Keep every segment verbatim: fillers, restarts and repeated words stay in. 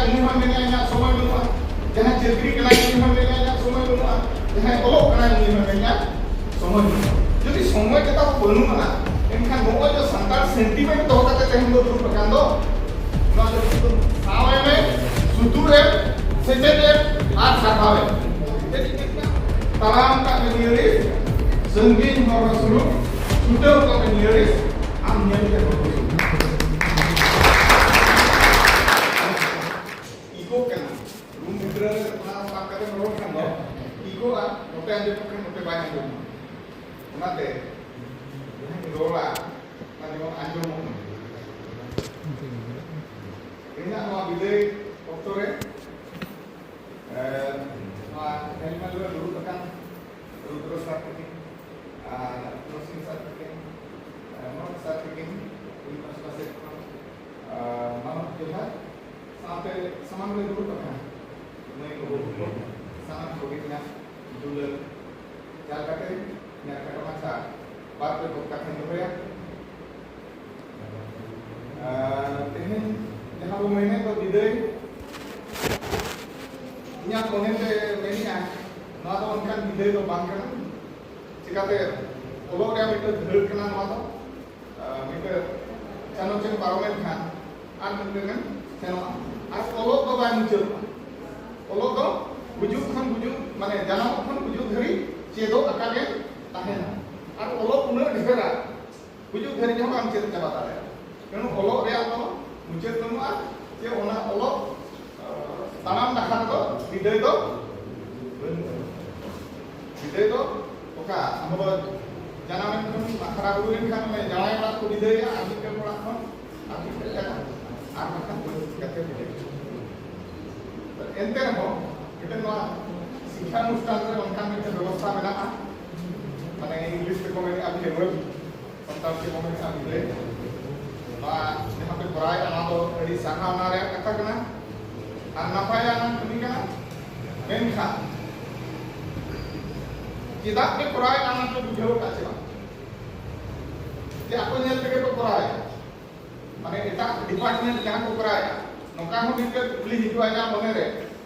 ᱩᱱᱤ ᱦᱚᱸ ᱢᱮᱱᱟ ᱤᱧᱟᱹᱜ ᱥᱚᱢᱚᱭ ᱵᱟᱹᱱᱩᱜᱼᱟ᱾ ᱡᱟᱦᱟᱸᱭ ᱪᱟᱹᱠᱨᱤ ᱠᱟᱱᱟᱭ ᱩᱱᱤ ᱦᱚᱸ ᱢᱮᱱᱟ ᱤᱧᱟᱹᱜ ᱥᱚᱢᱚᱭ ᱵᱟᱹᱱᱩᱜᱼᱟ᱾ ᱡᱟᱦᱟᱸᱭ ᱚᱞᱚᱜ ᱠᱟᱱᱟᱭ ᱩᱱᱤ ᱦᱚᱸ ᱢᱮᱱᱟ ᱥᱚᱢᱚᱭ ᱵᱟᱹᱱᱩᱜᱼᱟ᱾ ᱡᱩᱫᱤ ᱥᱚᱢᱚᱭ ᱜᱮ ᱛᱟᱵᱚ ᱵᱟᱹᱱᱩᱜᱼᱟ, ᱮᱱᱠᱷᱟᱱ ᱱᱚᱜᱼᱚᱭ ᱡᱮ ᱥᱟᱱᱛᱟᱲ ᱥᱮᱱᱴᱤᱢᱮᱱᱴ ᱫᱚᱦᱚ ᱠᱟᱛᱮ ᱛᱮᱦᱮᱧ ᱵᱚ ᱫᱩᱲᱩᱵ ᱟᱠᱟᱱ ᱫᱚ, ᱱᱚᱣᱟ ᱫᱚ ᱥᱩᱫᱷᱩ ᱥᱟᱶ ᱮᱢ, ᱥᱩᱛᱩᱨ ᱮᱢ, ᱥᱮᱪᱮᱫ ᱮᱢ ᱟᱨ ᱥᱟᱨᱦᱟᱣ ᱮᱢ᱾ ᱪᱮᱫ ᱤᱧ ᱢᱮᱱ ᱠᱮᱫᱟ? ᱛᱟᱲᱟᱢ ᱠᱟᱜ ᱢᱮ ᱱᱤᱭᱟᱹ ᱨᱮ, ᱥᱟᱺᱜᱤᱧ ᱦᱚᱨ ᱨᱮ ᱥᱩᱱᱩᱢ, ᱪᱷᱩᱴᱟᱹᱣ ᱠᱟᱜ ᱢᱮ ᱱᱤᱭᱟᱹ ᱨᱮ, ᱟᱢ ᱧᱮᱞ ᱛᱮ ᱦᱚᱲ ᱠᱚ ᱥᱩᱱᱩᱢ᱾ ᱤᱠᱳᱜ ᱠᱟᱱᱟ᱾ ᱨᱩᱢ ᱵᱷᱤᱛᱨᱤ ᱨᱮ ᱚᱱᱟ ᱥᱟᱵ ᱠᱟᱛᱮ ᱨᱚᱲ ᱠᱷᱟᱱ ᱫᱚ ᱤᱠᱳᱜᱼᱟ, ᱱᱚᱛᱮ ᱟᱸᱡᱚᱢᱚᱜ ᱠᱷᱟᱱ ᱱᱚᱛᱮ ᱵᱟᱭ ᱟᱸᱡᱚᱢᱚᱜᱼᱟ᱾ ᱚᱱᱟᱛᱮ ᱡᱟᱦᱟᱸᱧ ᱨᱚᱲᱟ, ᱚᱱᱟ ᱡᱮᱢᱚᱱ ᱟᱸᱡᱚᱢᱚᱜ ᱢᱟ᱾ ᱤᱧᱟᱹᱜ ᱱᱚᱣᱟ ᱵᱤᱫᱟᱹᱭ ᱚᱠᱛᱚ ᱨᱮ, ᱮ, ᱱᱚᱣᱟ ᱦᱮᱞᱢᱮᱞ ᱨᱮ ᱫᱩᱲᱩᱵ ᱟᱠᱟᱱ ᱨᱩᱫᱨᱚ ᱥᱟᱨ ᱛᱟᱹᱠᱤᱱ ᱟᱨ ᱨᱚᱥᱢᱤ ᱥᱟᱨ ᱛᱟᱹᱠᱤᱱ, ᱮ, ᱢᱚᱱᱳᱡᱽ ᱥᱟᱨ ᱛᱟᱹᱠᱤᱱ, ᱤᱧ ᱯᱟᱥᱴᱟ ᱥᱮᱫ ᱠᱷᱚᱱ, ᱮ, ᱢᱟᱱᱚᱛ ᱡᱚᱦᱟᱨ᱾ ᱥᱟᱶᱛᱮ ᱥᱟᱢᱟᱝ ᱨᱮ ᱫᱩᱲᱩᱵ ᱟᱠᱟᱱ ᱢᱟᱹᱭ ᱠᱚ, ᱵᱟᱹᱵᱩ ᱠᱚ, ᱥᱟᱱᱟᱢ ᱠᱚᱜᱮ ᱤᱧᱟᱹᱜ ᱫᱩᱞᱟᱹᱲ ᱡᱟᱦᱟᱸ ᱠᱟᱛᱮ ᱤᱧᱟᱹᱜ ᱠᱟᱛᱷᱟ ᱢᱟᱪᱷᱟ ᱵᱟᱨ ᱯᱮ ᱠᱚ ᱠᱟᱛᱷᱟᱧ ᱫᱚᱦᱚᱭᱟ᱾ ᱟᱨ ᱛᱮᱦᱮᱧ ᱡᱟᱦᱟᱸ ᱵᱚ ᱢᱮᱱᱮᱫ ᱫᱚ ᱵᱤᱫᱟᱹᱭ, ᱤᱧᱟᱹᱜ ᱢᱚᱱᱮᱛᱮ ᱢᱮᱱᱮᱫᱼᱟ, ᱱᱚᱣᱟ ᱫᱚ ᱚᱱᱠᱟᱱ ᱵᱤᱫᱟᱹᱭ ᱫᱚ ᱵᱟᱝ ᱠᱟᱱᱟ᱾ ᱪᱤᱠᱟᱹᱛᱮ ᱚᱞᱚᱜ ᱨᱮᱭᱟᱜ ᱢᱤᱫᱴᱟᱝ ᱫᱷᱟᱹᱲ ᱠᱟᱱᱟ ᱱᱚᱣᱟ ᱫᱚ᱾ ᱟᱨ ᱢᱤᱫᱴᱟᱝ ᱪᱟᱱᱟᱪ ᱮᱢ ᱯᱟᱨᱚᱢᱮᱱ ᱠᱷᱟᱱ ᱟᱨ ᱢᱤᱫᱴᱟᱝ ᱮᱢ ᱥᱮᱱᱚᱜᱼᱟ᱾ ᱟᱨ ᱚᱞᱚᱜ ᱫᱚ ᱵᱟᱭ ᱢᱩᱪᱟᱹᱫᱚᱜᱼᱟ᱾ ᱚᱞᱚᱜ ᱫᱚ ᱜᱩᱡᱩᱜ ᱠᱷᱚᱱ ᱜᱩᱡᱩᱜ, ᱢᱟᱱᱮ ᱡᱟᱱᱟᱢᱚᱜ ᱠᱷᱚᱱ ᱜᱩᱡᱩᱜ ᱫᱷᱟᱹᱨᱤᱡ ᱪᱮᱫᱚᱜ ᱟᱠᱟᱜ ᱜᱮ ᱛᱟᱦᱮᱱᱟ᱾ ᱟᱨ ᱚᱞᱚᱜ ᱩᱱᱟᱹᱜ ᱰᱷᱮᱨᱟ, ᱜᱩᱡᱩᱜ ᱫᱷᱟᱹᱨᱤᱡ ᱦᱚᱸ ᱵᱟᱢ ᱪᱮᱫ ᱪᱟᱵᱟ ᱫᱟᱲᱮᱭᱟᱜᱼᱟ᱾ ᱛᱮᱱᱩ ᱚᱞᱚᱜ ᱨᱮᱭᱟᱜ ᱫᱚ ᱢᱩᱪᱟᱹᱫ ᱵᱟᱹᱱᱩᱜᱼᱟ, ᱡᱮ ᱚᱱᱟ ᱚᱞᱚᱜ, ᱟᱸ, ᱛᱟᱲᱟᱢ ᱰᱟᱦᱟᱨ ᱫᱚ ᱵᱤᱫᱟᱹᱭ ᱫᱚ ᱵᱟᱹᱱᱩᱜᱼᱟ᱾ ᱵᱤᱫᱟᱹᱭ ᱫᱚ ᱚᱠᱟ ᱟᱵᱚ ᱫᱚ ᱡᱟᱱᱟᱢ ᱮᱱ ᱠᱷᱚᱱ ᱦᱟᱨᱟ ᱵᱩᱨᱩ ᱞᱮᱱᱠᱷᱟᱱ ᱚᱱᱮ ᱡᱟᱶᱟᱭ ᱚᱲᱟᱜ ᱠᱚ ᱵᱤᱫᱟᱹᱭᱟ, ᱟᱨ ᱢᱤᱫᱴᱮᱱ ᱚᱲᱟᱜ ᱠᱷᱚᱱ ᱟᱨ ᱢᱤᱫᱴᱮᱱ ᱡᱟᱭᱜᱟ, ᱟᱨ ᱵᱟᱠᱷᱟᱱ ᱵᱟᱹᱫᱽ ᱪᱤᱠᱟᱹᱛᱮ ᱵᱤᱫᱟᱹᱭ᱾ ᱮᱱᱛᱮ ᱨᱮᱦᱚᱸ ᱢᱤᱫᱴᱮᱱ ᱱᱚᱣᱟ ᱥᱤᱠᱠᱷᱟ ᱚᱱᱩᱥᱴᱷᱟᱱ ᱨᱮ ᱚᱱᱠᱟᱱ ᱢᱤᱫᱴᱮᱱ ᱵᱮᱵᱚᱥᱛᱷᱟ ᱢᱮᱱᱟᱜᱼᱟ, ᱢᱟᱱᱮ ᱤᱝᱞᱤᱥ ᱛᱮᱠᱚ ᱢᱮᱱᱮᱫᱼᱟ ᱵᱷᱮᱨᱵᱟᱞ, ᱥᱟᱱᱛᱟᱲ ᱛᱮ ᱵᱚᱱ ᱢᱮᱱᱟ ᱵᱤᱫᱟᱹᱭ᱾ ᱱᱚᱣᱟ ᱡᱟᱦᱟᱸ ᱯᱮ ᱠᱚᱨᱟᱣᱮᱫᱼᱟ, ᱱᱚᱣᱟ ᱫᱚ ᱟᱹᱰᱤ ᱥᱟᱨᱦᱟᱣ ᱨᱮᱱᱟᱜ ᱠᱟᱛᱷᱟ ᱠᱟᱱᱟ ᱟᱨ ᱱᱟᱯᱟᱭ ᱟᱱᱟᱜ ᱠᱟᱹᱢᱤ ᱠᱟᱱᱟ᱾ ᱢᱮᱱᱠᱷᱟᱱ ᱪᱮᱫᱟᱜ ᱯᱮ ᱠᱚᱨᱟᱣᱮᱫᱼᱟ, ᱚᱱᱟ ᱯᱮ ᱵᱩᱡᱷᱟᱹᱣ ᱟᱠᱟᱫ ᱪᱮ ᱵᱟᱝ? ᱡᱮ ᱟᱠᱚ ᱧᱮᱞ ᱛᱮᱜᱮ ᱯᱮ ᱠᱚᱨᱟᱣᱮᱫᱼᱟ, ᱢᱟᱱᱮ ᱮᱴᱟᱜ ᱰᱤᱯᱟᱨᱴᱢᱮᱱᱴ ᱡᱟᱦᱟᱸ ᱠᱚ ᱠᱚᱨᱟᱣᱮᱫᱼᱟ, ᱱᱚᱝᱠᱟ ᱦᱚᱸ ᱢᱤᱫᱴᱮᱱ ᱠᱩᱠᱞᱤ ᱦᱤᱡᱩᱜᱼᱟ ᱤᱧᱟᱹᱜ ᱢᱚᱱᱮᱨᱮ,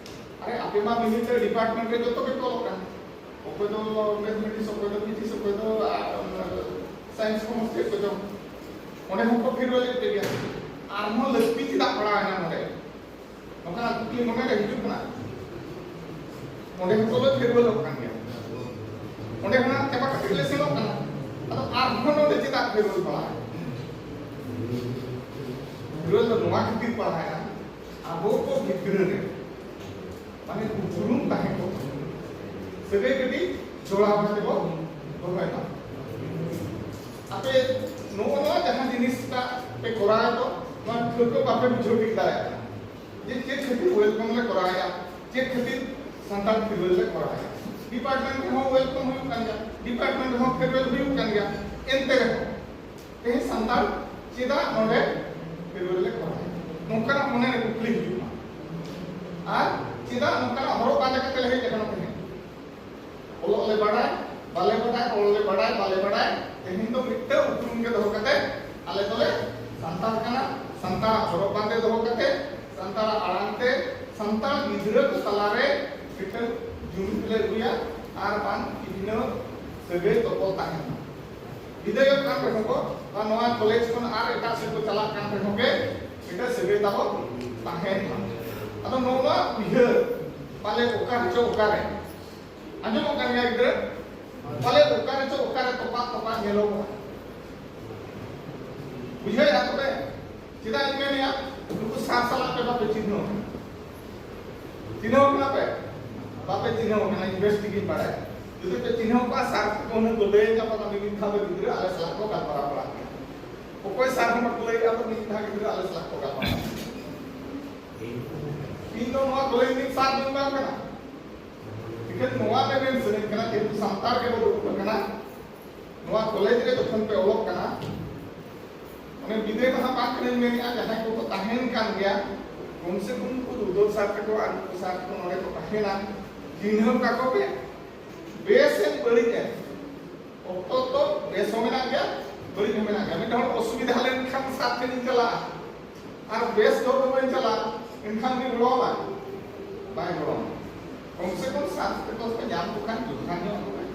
ᱟᱨᱮ, ᱟᱯᱮ ᱢᱟ ᱢᱤᱢᱤᱫᱴᱮᱱ ᱰᱤᱯᱟᱨᱴᱢᱮᱱᱴ ᱨᱮ ᱡᱚᱛᱚ ᱜᱮᱯᱮ ᱚᱞᱚᱜ ᱠᱟᱱ, ᱚᱠᱚᱭ ᱫᱚ ᱢᱮᱛᱷᱢᱮᱴᱤᱠᱥ, ᱚᱠᱚᱭ ᱫᱚ ᱯᱷᱤᱡᱤᱠᱥ, ᱚᱠᱚᱭ ᱫᱚ ᱥᱟᱭᱮᱱᱥ ᱠᱚ ᱦᱚᱸ ᱪᱮᱫ ᱠᱚᱪᱚᱝ, ᱚᱸᱰᱮ ᱦᱚᱸᱠᱚ ᱯᱷᱮᱨᱣᱮᱞᱮᱫ ᱯᱮ ᱜᱮᱭᱟ, ᱟᱨᱦᱚᱸ ᱞᱟᱹᱠᱛᱤ ᱪᱮᱫᱟᱜ ᱯᱟᱲᱟᱣᱮᱱᱟ ᱱᱚᱰᱮ? ᱱᱚᱝᱠᱟᱱᱟᱜ ᱠᱩᱠᱞᱤ ᱢᱚᱱᱮᱨᱮ ᱦᱤᱡᱩᱜ ᱠᱟᱱᱟ᱾ ᱚᱸᱰᱮ ᱦᱚᱸᱠᱚ ᱞᱮ ᱯᱷᱮᱨᱣᱮᱞᱚᱜ ᱠᱟᱱ ᱜᱮᱭᱟ, ᱚᱸᱰᱮ ᱠᱷᱚᱱᱟᱜ ᱪᱟᱵᱟ ᱠᱟᱛᱮ ᱞᱮ ᱥᱮᱱᱚᱜ ᱠᱟᱱᱟ᱾ ᱟᱫᱚ ᱟᱨᱦᱚᱸ ᱱᱚᱰᱮ ᱪᱮᱫᱟᱜ ᱯᱷᱮᱨᱣᱮᱞ ᱯᱟᱲᱟᱣᱮᱱᱟ? ᱯᱷᱮᱨᱣᱮᱞ ᱫᱚ ᱱᱚᱣᱟ ᱠᱷᱟᱹᱛᱤᱨ ᱯᱟᱲᱟᱣᱮᱱᱟ, ᱟᱵᱚ ᱠᱚ ᱵᱷᱤᱛᱨᱤ ᱨᱮ ᱢᱟᱱᱮ ᱩᱯᱨᱩᱢ ᱛᱟᱦᱮᱸ ᱠᱚᱜ ᱢᱟ, ᱥᱟᱹᱜᱟᱹᱭ ᱠᱟᱹᱴᱤᱡ ᱡᱚᱲᱟᱣ ᱠᱟᱛᱮ ᱵᱚ ᱫᱚᱦᱚᱭ ᱢᱟ᱾ ᱟᱯᱮ ᱱᱚᱜᱼᱚ ᱱᱚᱣᱟ ᱡᱟᱦᱟᱸ ᱡᱤᱱᱤᱥᱴᱟᱜ ᱯᱮ ᱠᱚᱨᱟᱣ ᱫᱚ, ᱱᱚᱣᱟ ᱴᱷᱟᱹᱣᱠᱟᱹ ᱵᱟᱯᱮ ᱵᱩᱡᱷᱟᱹᱣ ᱴᱷᱤᱠ ᱫᱟᱲᱮᱭᱟᱜ ᱠᱟᱱᱟ ᱡᱮ ᱪᱮᱫ ᱠᱷᱟᱹᱛᱤᱨ ᱳᱭᱮᱞᱠᱟᱢ ᱞᱮ ᱠᱚᱨᱟᱣᱮᱫᱼᱟ, ᱪᱮᱫ ᱠᱷᱟᱹᱛᱤᱨ ᱥᱟᱱᱛᱟᱲ ᱯᱷᱮᱨᱣᱮᱞ ᱞᱮ ᱠᱚᱨᱟᱣᱮᱫᱼᱟ᱾ ᱰᱤᱯᱟᱨᱴᱢᱮᱱᱴ ᱨᱮᱦᱚᱸ ᱳᱭᱮᱞᱠᱟᱢ ᱦᱩᱭᱩᱜ ᱠᱟᱱ ᱜᱮᱭᱟ, ᱰᱤᱯᱟᱨᱴᱢᱮᱱᱴ ᱨᱮᱦᱚᱸ ᱯᱷᱮᱨᱣᱮᱞ ᱦᱩᱭᱩᱜ ᱠᱟᱱ ᱜᱮᱭᱟ, ᱮᱱᱛᱮ ᱨᱮᱦᱚᱸ ᱛᱮᱦᱮᱧ ᱥᱟᱱᱛᱟᱲ ᱪᱮᱫᱟᱜ ᱱᱚᱰᱮ ᱯᱷᱮᱨᱣᱮᱞ ᱞᱮ ᱠᱚᱨᱟᱣᱟ? ᱱᱚᱝᱠᱟᱱᱟᱜ ᱢᱚᱱᱮ ᱨᱮ ᱠᱩᱠᱞᱤ ᱦᱤᱡᱩᱜ ᱢᱟ᱾ ᱟᱨ ᱪᱮᱫᱟᱜ ᱱᱚᱝᱠᱟᱱᱟᱜ ᱦᱚᱨᱚᱜ ᱵᱟᱸᱫᱮ ᱠᱟᱛᱮ ᱞᱮ ᱦᱮᱡ ᱟᱠᱟᱱᱟ ᱛᱮᱦᱮᱧ? ᱚᱞᱚᱜ ᱞᱮ ᱵᱟᱰᱟᱭ, ᱵᱟᱞᱮ ᱵᱟᱰᱟᱭ, ᱚᱞ ᱞᱮ ᱵᱟᱰᱟᱭ, ᱵᱟᱞᱮ ᱵᱟᱰᱟᱭ, ᱛᱮᱦᱮᱧ ᱫᱚ ᱢᱤᱫᱴᱟᱝ ᱩᱯᱨᱩᱢ ᱜᱮ ᱫᱚᱦᱚ ᱠᱟᱛᱮ ᱟᱞᱮ ᱫᱚᱞᱮ ᱥᱟᱱᱛᱟᱲ ᱠᱟᱱᱟ᱾ ᱥᱟᱱᱛᱟᱲᱟᱜ ᱦᱚᱨᱚᱜ ᱵᱟᱸᱫᱮ ᱫᱚᱦᱚ ᱠᱟᱛᱮ, ᱥᱟᱱᱛᱟᱲᱟᱜ ᱟᱲᱟᱝ ᱛᱮ, ᱥᱟᱱᱛᱟᱲ ᱜᱤᱫᱽᱨᱟᱹ ᱠᱚ ᱛᱟᱞᱟᱨᱮ ᱢᱤᱫᱴᱟᱝ ᱡᱩᱢᱤᱫ ᱞᱮ ᱟᱹᱜᱩᱭᱟ ᱟᱨ ᱵᱟᱝ ᱠᱤᱪᱷᱩ ᱥᱟᱹᱜᱟᱹᱭ ᱛᱚᱯᱚᱞ ᱛᱟᱦᱮᱱ ᱢᱟ᱾ ᱵᱤᱫᱟᱹᱭᱚᱜ ᱠᱟᱱ ᱨᱮᱦᱚᱸ ᱠᱚ, ᱟᱨ ᱱᱚᱣᱟ ᱠᱚᱞᱮᱡᱽ ᱠᱷᱚᱱ ᱟᱨ ᱮᱴᱟᱜ ᱥᱮᱫ ᱠᱚ ᱪᱟᱞᱟᱜ ᱠᱟᱱ ᱨᱮᱦᱚᱸ ᱜᱮ, ᱢᱤᱫᱴᱟᱝ ᱥᱟᱹᱜᱟᱹᱭ ᱛᱟᱵᱚ ᱛᱟᱦᱮᱱ ᱢᱟ᱾ ᱟᱫᱚ ᱱᱚᱣᱟ ᱩᱭᱦᱟᱹᱨ ᱯᱟᱞᱮ ᱚᱠᱟ ᱨᱮᱪᱚ ᱚᱠᱟᱨᱮ ᱟᱸᱡᱚᱢᱚᱜ ᱠᱟᱱ ᱜᱮᱭᱟ ᱜᱤᱫᱽᱨᱟᱹ, ᱯᱟᱞᱮ ᱚᱠᱟ ᱨᱮᱪᱚ ᱚᱠᱟᱨᱮ ᱛᱚᱯᱟᱜ ᱛᱚᱯᱟᱜ ᱧᱮᱞᱚᱜᱚᱜᱼᱟ᱾ ᱵᱩᱡᱷᱟᱹᱣᱮᱫᱼᱟ ᱛᱚᱵᱮ? ᱪᱮᱫᱟᱜ ᱤᱧ ᱢᱮᱱᱮᱫᱼᱟ? ᱱᱩᱠᱩ ᱥᱟᱨ ᱥᱟᱞᱟᱜ ᱯᱮ ᱵᱟᱯᱮ ᱪᱤᱱᱦᱟᱹᱣ ᱠᱟᱱᱟ᱾ ᱪᱤᱱᱦᱟᱹᱣ ᱠᱟᱱᱟ ᱯᱮ? ᱵᱟᱯᱮ ᱪᱤᱱᱦᱟᱹᱣ ᱠᱟᱱᱟ, ᱤᱧ ᱵᱮᱥ ᱴᱷᱤᱠ ᱤᱧ ᱵᱟᱲᱟᱭᱟ᱾ ᱡᱩᱫᱤ ᱯᱮ ᱪᱤᱱᱦᱟᱹᱣ ᱠᱚᱣᱟ, ᱥᱟᱨ ᱠᱚ ᱩᱱᱟᱹᱜ ᱠᱚ ᱞᱟᱹᱭ ᱟᱠᱟᱫ ᱵᱚᱱᱟ, ᱢᱤᱢᱤᱫ ᱫᱷᱟᱣ ᱫᱚ ᱜᱤᱫᱽᱨᱟᱹ ᱟᱞᱮ ᱥᱟᱞᱟᱜ ᱠᱚ ᱜᱟᱞᱢᱟᱨᱟᱣ ᱵᱟᱲᱟ ᱠᱟᱱᱟ᱾ ᱚᱠᱚᱭ ᱥᱟᱨ ᱦᱚᱸ ᱵᱟᱠᱚ ᱞᱟᱹᱭ ᱟᱠᱟᱫ ᱫᱚ ᱢᱤᱫ ᱫᱷᱟᱣ ᱜᱤᱫᱽᱨᱟᱹ ᱟᱞᱮ ᱥᱟᱞᱟᱜ ᱠᱚ ᱜᱟᱞᱢᱟᱨᱟᱣ ᱠᱟᱱᱟ᱾ ᱤᱧ ᱫᱚ ᱱᱚᱣᱟ ᱠᱚᱞᱮᱡᱽ ᱨᱤᱱ ᱥᱟᱨ ᱫᱚᱧ ᱵᱟᱝ ᱠᱟᱱᱟ᱾ ᱮᱱᱠᱷᱟᱱ ᱱᱚᱣᱟ ᱨᱮ ᱢᱮᱱ ᱥᱟᱱᱟᱧ ᱠᱟᱱᱟ, ᱡᱮᱦᱮᱛᱩ ᱥᱟᱱᱛᱟᱲ ᱜᱮᱵᱚ ᱫᱩᱲᱩᱵ ᱟᱠᱟᱱᱟ, ᱱᱚᱣᱟ ᱠᱚᱞᱮᱡᱽ ᱨᱮ ᱡᱚᱠᱷᱚᱱ ᱯᱮ ᱚᱞᱚᱜ ᱠᱟᱱᱟ, ᱚᱱᱮ ᱵᱤᱫᱟᱹᱭ ᱢᱟᱦᱟ ᱵᱟᱝ ᱠᱟᱱᱟᱧ ᱢᱮᱱᱮᱫᱼᱟ, ᱡᱟᱦᱟᱸᱭ ᱠᱚᱠᱚ ᱛᱟᱦᱮᱱ ᱠᱟᱱ ᱜᱮᱭᱟ, ᱠᱚᱢ ᱥᱮ ᱠᱚᱢ ᱩᱱᱠᱩ ᱨᱩᱫᱚᱞ ᱥᱟᱨ ᱛᱟᱠᱚ ᱟᱨ ᱩᱱᱠᱩ ᱥᱟᱨ ᱛᱟᱠᱚ ᱱᱚᱰᱮ ᱠᱚ ᱛᱟᱦᱮᱱᱟ, ᱪᱤᱱᱦᱟᱹᱣ ᱠᱟᱠᱚ ᱯᱮ᱾ ᱵᱮᱥ ᱮᱱ ᱵᱟᱹᱲᱤᱡ ᱮᱱ, ᱚᱠᱛᱚ ᱚᱠᱛᱚ ᱵᱮᱥ ᱦᱚᱸ ᱢᱮᱱᱟᱜ ᱜᱮᱭᱟ, ᱵᱟᱹᱲᱤᱡ ᱦᱚᱸ ᱢᱮᱱᱟᱜ ᱜᱮᱭᱟ᱾ ᱢᱤᱫ ᱦᱚᱲ ᱚᱥᱩᱵᱤᱫᱷᱟ ᱞᱮᱱᱠᱷᱟᱱ ᱥᱟᱨ ᱴᱷᱮᱱ ᱤᱧ ᱪᱟᱞᱟᱜᱼᱟ, ᱟᱨ ᱵᱮᱥ ᱫᱚ ᱵᱟᱹᱧ ᱪᱟᱞᱟᱜᱼᱟ, ᱮᱱᱠᱷᱟᱱ ᱩᱱᱤ ᱜᱚᱲᱚᱣᱟᱢᱟ? ᱵᱟᱭ ᱜᱚᱲᱚᱣᱟᱢᱟ᱾ ᱠᱚᱢ ᱥᱮ ᱠᱚᱢ ᱥᱟᱨ ᱛᱮᱠᱚ ᱠᱚ ᱧᱟᱢ ᱠᱚ ᱠᱷᱟᱱ ᱡᱚᱛᱷᱟᱛ ᱧᱚᱜ ᱠᱚ ᱠᱷᱟᱱ᱾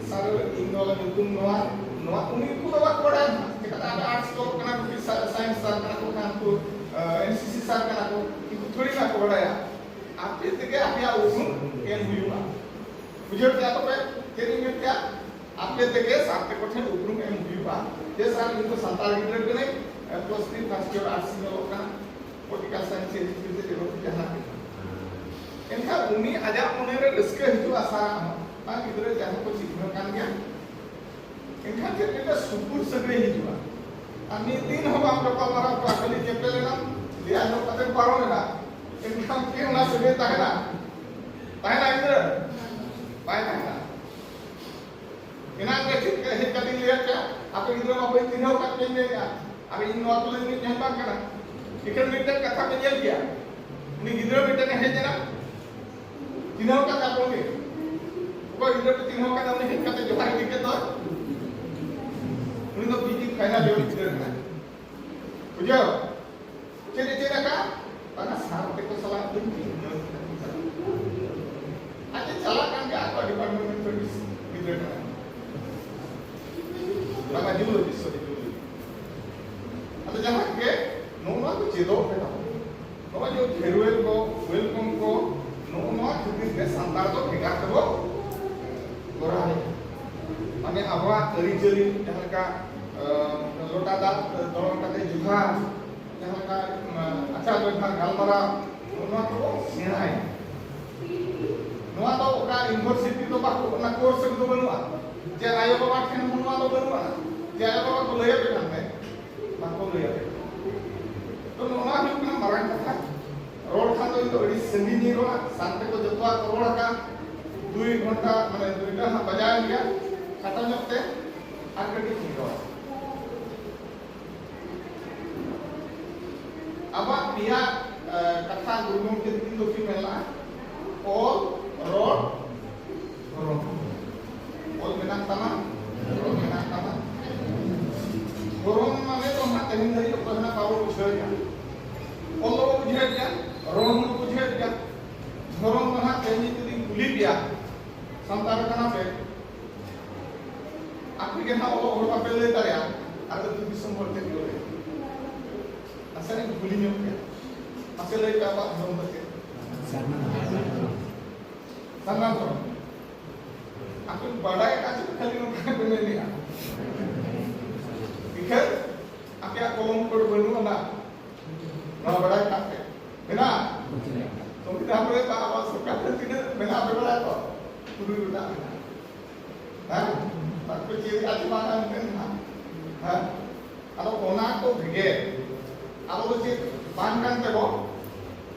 ᱥᱟᱨ ᱤᱧ ᱫᱚ ᱧᱩᱛᱩᱢ ᱱᱚᱣᱟ, ᱱᱚᱣᱟ ᱩᱱᱤ ᱠᱚ ᱫᱚ ᱵᱟᱠᱚ ᱵᱟᱲᱟᱭᱟ᱾ ᱪᱮᱠᱟᱛᱮ ᱟᱯᱮ ᱟᱨᱴᱥ ᱠᱚ ᱠᱟᱱᱟ ᱠᱚ, ᱥᱟᱭᱮᱱᱥ ᱥᱟᱨ ᱠᱟᱱᱟ ᱠᱚ, ᱠᱷᱟᱱ ᱠᱚ ᱮᱱᱥᱤᱥᱤ ᱥᱟᱨ ᱠᱟᱱᱟ ᱠᱚ, ᱩᱱᱠᱩ ᱛᱷᱚᱲᱤ ᱱᱟ ᱠᱚ ᱵᱟᱲᱟᱭᱟ᱾ ᱟᱯᱮ ᱛᱮᱜᱮ ᱟᱯᱮᱭᱟᱜ ᱩᱯᱨᱩᱢ ᱮᱢ ᱦᱩᱭᱩᱜᱼᱟ᱾ ᱵᱩᱡᱷᱟᱹᱣ ᱠᱮᱫᱟ ᱛᱚᱯᱮ ᱪᱮᱫ ᱤᱧ ᱢᱮᱱ ᱠᱮᱫᱟ? ᱟᱯᱮ ᱛᱮᱜᱮ ᱥᱟᱨ ᱛᱮᱠᱚ ᱴᱷᱮᱱ ᱩᱯᱨᱩᱢ ᱮᱢ ᱦᱩᱭᱩᱜᱼᱟ ᱡᱮ, "ᱥᱟᱨ, ᱤᱧ ᱫᱚ ᱥᱟᱱᱛᱟᱲ ᱜᱤᱫᱽᱨᱟᱹ ᱠᱟᱹᱱᱟᱹᱧ, plus three first year arts ᱤᱧ ᱚᱞᱚᱜ ᱠᱟᱱᱟ, ᱯᱚᱞᱤᱴᱤᱠᱟᱞ ᱥᱟᱭᱮᱱᱥ ᱥᱮ ᱦᱤᱥᱴᱨᱤ ᱥᱮ ᱡᱤᱭᱳᱜᱨᱟᱯᱷᱤ ᱡᱟᱦᱟᱱᱟᱜ ᱜᱮ᱾" ᱮᱱᱠᱷᱟᱱ ᱩᱱᱤ ᱟᱡᱟᱜ ᱢᱚᱱᱮ ᱨᱮ ᱨᱟᱹᱥᱠᱟᱹ ᱦᱤᱡᱩᱜᱼᱟ, ᱥᱟᱨ ᱟᱜ ᱦᱚᱸ, ᱵᱟᱝ, ᱜᱤᱫᱽᱨᱟᱹ ᱡᱟᱦᱟᱸ ᱠᱚ ᱪᱤᱱᱦᱟᱹ ᱠᱟᱱ ᱜᱮᱭᱟ᱾ ᱮᱱᱠᱷᱟᱱ ᱪᱮᱫ ᱞᱮᱠᱟ ᱥᱩᱯᱩᱨ ᱥᱟᱹᱜᱟᱹᱭ ᱦᱤᱡᱩᱜᱼᱟ? ᱟᱨ ᱢᱤᱫ ᱫᱤᱱ ᱦᱚᱸ ᱵᱟᱢ ᱜᱟᱯᱟᱞ ᱢᱟᱨᱟᱣ ᱠᱚᱣᱟ, ᱠᱷᱟᱹᱞᱤ ᱧᱮᱯᱮᱞ ᱮᱱᱟᱢ, ᱞᱟᱹᱭ ᱟᱸᱡᱚᱢ ᱠᱟᱛᱮᱢ ᱯᱟᱨᱚᱢ ᱮᱱᱟ᱾ ᱮᱱᱠᱷᱟᱱ ᱠᱤ ᱚᱱᱟ ᱥᱟᱹᱜᱟᱹᱭ ᱛᱟᱦᱮᱱᱟ? ᱛᱟᱦᱮᱱᱟ ᱜᱤᱫᱽᱨᱟᱹ? ᱵᱟᱭ ᱛᱟᱦᱮᱱᱟ᱾ ᱮᱱᱟᱝ ᱨᱮ ᱪᱮᱫ ᱦᱮᱡ ᱠᱟᱛᱮᱧ ᱞᱟᱹᱭᱟᱫ ᱯᱮᱭᱟ, ᱟᱯᱮ ᱜᱤᱫᱽᱨᱟᱹ ᱢᱟ ᱵᱟᱹᱧ ᱪᱤᱱᱦᱟᱹᱣ ᱠᱟᱫ ᱯᱮᱭᱟᱧ ᱞᱟᱹᱭᱮᱫᱼᱟ᱾ ᱟᱨ ᱤᱧ ᱱᱚᱣᱟ ᱠᱚ ᱞᱟᱹᱭ ᱨᱤᱱᱤᱡ ᱡᱟᱦᱟᱸᱭ ᱵᱟᱝ ᱠᱟᱱᱟ᱾ ᱮᱠᱷᱟᱱ ᱢᱤᱫᱴᱮᱱ ᱠᱟᱛᱷᱟ ᱯᱮ ᱧᱮᱞ ᱜᱮᱭᱟ, ᱩᱱᱤ ᱜᱤᱫᱽᱨᱟᱹ ᱢᱤᱫᱴᱮᱱ ᱦᱮᱡ ᱮᱱᱟ, ᱪᱤᱱᱦᱟᱹᱣ ᱠᱟᱫ ᱟᱯᱮ ᱩᱱᱤ᱾ ᱚᱠᱚᱭ ᱜᱤᱫᱽᱨᱟᱹ ᱯᱮ ᱪᱤᱱᱦᱟᱹᱣ ᱠᱟᱫᱟ, ᱩᱱᱤ ᱦᱮᱡ ᱠᱟᱛᱮ ᱡᱚᱦᱟᱨ ᱤᱫᱤ ᱠᱮᱫ ᱫᱚ, ᱩᱱᱤ ᱫᱚ ᱯᱤᱡᱤ ᱯᱷᱟᱭᱱᱟᱞ ᱤᱭᱟᱨ ᱜᱤᱫᱽᱨᱟᱹ ᱠᱟᱱᱟᱭ᱾ ᱵᱩᱡᱷᱟᱹᱣ? ᱪᱮᱫ ᱮ ᱪᱮᱫ ᱟᱠᱟᱫ? ᱵᱟᱝᱟ, ᱥᱟᱨ ᱛᱮᱠᱚ ᱥᱟᱞᱟᱜ ᱫᱩᱧ ᱪᱤᱱᱦᱟᱹᱣ ᱠᱮᱫᱟ᱾ ᱟᱡ ᱮ ᱪᱟᱞᱟᱜ ᱠᱟᱱ ᱜᱮᱭᱟ, ᱟᱠᱚᱣᱟᱜ ᱰᱤᱯᱟᱨᱴᱢᱮᱱᱴ ᱨᱮᱱ ᱥᱟᱨᱵᱷᱤᱥ ᱜᱤᱫᱽᱨᱟᱹ ᱠᱟᱱᱟᱭ᱾ ᱵᱟᱝᱟ, ᱡᱩᱞᱚᱡᱤ, ᱥᱚᱨᱤ, ᱡᱩᱞᱚᱡᱤ᱾ ᱟᱫᱚ ᱡᱟᱦᱟᱸ ᱜᱮ, ᱱᱚᱜᱼᱚ ᱱᱚᱣᱟ ᱠᱚ ᱪᱮᱫᱚᱜ ᱯᱮ ᱛᱟᱵᱚᱱ᱾ ᱱᱚᱜᱼᱚᱭ ᱡᱮ farewell ᱠᱚ, welcome ᱠᱚ, ᱱᱚᱜᱼᱚ ᱱᱚᱣᱟ ᱠᱷᱟᱹᱛᱤᱨ ᱛᱮ ᱥᱟᱱᱛᱟᱲ ᱫᱚ ᱵᱷᱮᱜᱟᱨ ᱛᱮᱵᱚ ᱠᱚᱨᱟᱣᱮᱫᱼᱟ᱾ ᱢᱟᱱᱮ ᱟᱵᱚᱣᱟᱜ ᱟᱹᱨᱤᱪᱟᱹᱞᱤ ᱡᱟᱦᱟᱸ ᱞᱮᱠᱟ, ᱟᱸ, ᱞᱚᱴᱟ ᱫᱟᱜ ᱫᱚᱲᱚᱢ ᱠᱟᱛᱮ ᱡᱚᱦᱟᱨ, ᱡᱟᱦᱟᱸ ᱞᱮᱠᱟ, ᱟᱸ, ᱟᱪᱟᱨ ᱵᱮᱵᱷᱟᱨ, ᱜᱟᱞᱢᱟᱨᱟᱣ, ᱱᱚᱜᱼᱚ ᱱᱚᱣᱟ ᱠᱚᱵᱚ ᱥᱮᱬᱟᱭᱟ᱾ ᱱᱚᱣᱟ ᱫᱚ ᱚᱠᱟ ᱤᱭᱩᱱᱤᱵᱷᱟᱨᱥᱤᱴᱤ ᱫᱚ ᱵᱟᱠᱚ, ᱚᱱᱟ ᱠᱳᱨᱥ ᱨᱮᱫᱚ ᱵᱟᱹᱱᱩᱜᱼᱟ᱾ ᱡᱮ ᱟᱭᱳ ᱵᱟᱵᱟ ᱴᱷᱮᱱ ᱦᱚᱸ ᱱᱚᱣᱟ ᱫᱚ ᱵᱟᱹᱱᱩᱜᱼᱟ, ᱡᱮ ᱟᱭᱳ ᱵᱟᱵᱟ ᱠᱚ ᱞᱟᱹᱭ ᱟᱯᱮ ᱠᱟᱱ ᱛᱟᱦᱮᱸᱫ, ᱵᱟᱠᱚ ᱞᱟᱹᱭ ᱟᱯᱮ ᱠᱟᱱᱟ᱾ ᱛᱚ ᱱᱚᱣᱟ ᱦᱩᱭᱩᱜ ᱠᱟᱱᱟ ᱢᱟᱨᱟᱝ ᱠᱟᱛᱷᱟ᱾ ᱨᱚᱲ ᱠᱷᱟᱱ ᱫᱚ ᱤᱧ ᱫᱚ ᱟᱹᱰᱤ ᱥᱟᱺᱜᱤᱧ ᱤᱧ ᱨᱚᱲᱟ, ᱥᱟᱱᱛᱮ ᱠᱚ ᱡᱚᱛᱚᱣᱟᱜ ᱠᱚ ᱨᱚᱲ ᱟᱠᱟᱫ, ᱫᱩᱭ ᱜᱷᱚᱱᱴᱟ, ᱢᱟᱱᱮ ᱫᱩᱭᱴᱟ ᱦᱟᱸᱜ ᱵᱟᱡᱟᱣᱮᱱ ᱜᱮᱭᱟ, ᱠᱷᱟᱴᱚ ᱧᱚᱜ ᱛᱮ ᱟᱨ ᱠᱟᱹᱴᱤᱡ ᱤᱧ ᱨᱚᱲᱟ᱾ ᱟᱵᱚᱣᱟᱜ ᱯᱮᱭᱟ, ᱮ, ᱠᱟᱛᱷᱟ ᱜᱩᱨᱩ ᱜᱚᱢᱠᱮ ᱛᱤᱠᱤᱱ ᱫᱚᱠᱤᱱ ᱢᱮᱱ ᱞᱟᱜᱼᱟ, ᱚᱞ, ᱨᱚᱲ, ᱫᱷᱚᱨᱚᱢ᱾ ᱚᱞ ᱢᱮᱱᱟᱜ ᱛᱟᱢᱟ, ᱨᱚᱲ ᱢᱮᱱᱟᱜ ᱛᱟᱢᱟ᱾ ᱫᱷᱚᱨᱚᱢ ᱢᱟᱱᱮ ᱫᱚ ᱱᱟᱦᱟᱜ ᱛᱮᱦᱮᱧ ᱫᱷᱟᱹᱨᱤᱡ ᱚᱠᱚᱭ ᱦᱚᱸ ᱱᱟᱦᱟᱜ ᱵᱟᱵᱚ ᱵᱩᱡᱷᱟᱹᱣᱮᱫᱼᱟ᱾ ᱚᱞ ᱫᱚᱵᱚ ᱵᱩᱡᱷᱟᱹᱣᱮᱫ ᱨᱚᱲ ᱦᱚᱸ ᱵᱩᱡᱷᱟᱹᱣᱮᱫ ᱜᱮᱭᱟ᱾ ᱫᱷᱚᱨᱚᱢ ᱫᱚ ᱱᱟᱦᱟᱜ ᱛᱮᱦᱮᱧ ᱡᱩᱫᱤᱧ ᱠᱩᱞᱤ ᱯᱮᱭᱟ, ᱥᱟᱱᱛᱟᱲ ᱠᱟᱱᱟ ᱯᱮ, ᱟᱯᱮ ᱜᱮ ᱱᱟᱦᱟᱜ ᱚᱞᱚᱜ ᱦᱚᱲ ᱵᱟᱯᱮ ᱞᱟᱹᱭ ᱫᱟᱲᱮᱭᱟᱜᱼᱟ, ᱟᱨ ᱟᱹᱛᱩ ᱫᱤᱥᱚᱢ ᱦᱚᱲ ᱪᱮᱫ ᱠᱚ ᱞᱟᱹᱭᱟ? ᱟᱪᱪᱷᱟ, ᱤᱧ ᱠᱩᱞᱤ ᱧᱚᱜ ᱯᱮᱭᱟ, ᱢᱟᱥᱮ ᱞᱟᱹᱭ ᱯᱮ, ᱟᱵᱚᱣᱟᱜ ᱫᱷᱚᱨᱚᱢ ᱫᱚ ᱪᱮᱫ? ᱥᱟᱨᱱᱟ ᱫᱷᱚᱨᱚᱢ᱾ ᱟᱯᱮ ᱵᱟᱰᱟᱭ ᱠᱟᱜ ᱪᱮᱫ ᱠᱷᱟᱹᱞᱤ ᱱᱚᱝᱠᱟ ᱯᱮ ᱢᱮᱱᱮᱜᱼᱟ? ᱤᱠᱷᱟᱹᱱ ᱟᱯᱮᱭᱟᱜ ᱠᱚᱞᱚᱢ ᱠᱚᱨᱮ ᱵᱟᱹᱱᱩᱜ ᱟᱱᱟ᱾ ᱱᱚᱣᱟ ᱵᱟᱰᱟᱭ ᱠᱟᱜ ᱯᱮ᱾ ᱢᱮᱱᱟᱜᱼᱟ? ᱥᱚᱝᱵᱤᱫᱷᱟᱱ ᱨᱮ ᱵᱟ ᱟᱵᱚᱣᱟᱜ ᱥᱚᱨᱠᱟᱨ ᱨᱮ ᱛᱤᱱᱟᱹᱜ ᱢᱮᱱᱟᱜᱼᱟ ᱯᱮ ᱵᱟᱲᱟᱭᱟ ᱛᱚ? ᱛᱩᱨᱩᱭ ᱜᱚᱴᱟᱝ ᱢᱮᱱᱟᱜᱼᱟ᱾ ᱦᱮᱸ? ᱛᱟᱨᱯᱚᱨᱮ ᱪᱮᱫ ᱟᱹᱰᱤ ᱢᱟᱨᱟᱝ ᱢᱮᱱᱟᱜᱼᱟ? ᱦᱮᱸ? ᱟᱫᱚ ᱚᱱᱟ ᱠᱚ ᱵᱷᱮᱜᱮ ᱟᱵᱚ ᱫᱚ ᱪᱮᱫ ᱵᱟᱝ ᱠᱟᱱ ᱛᱮᱵᱚ,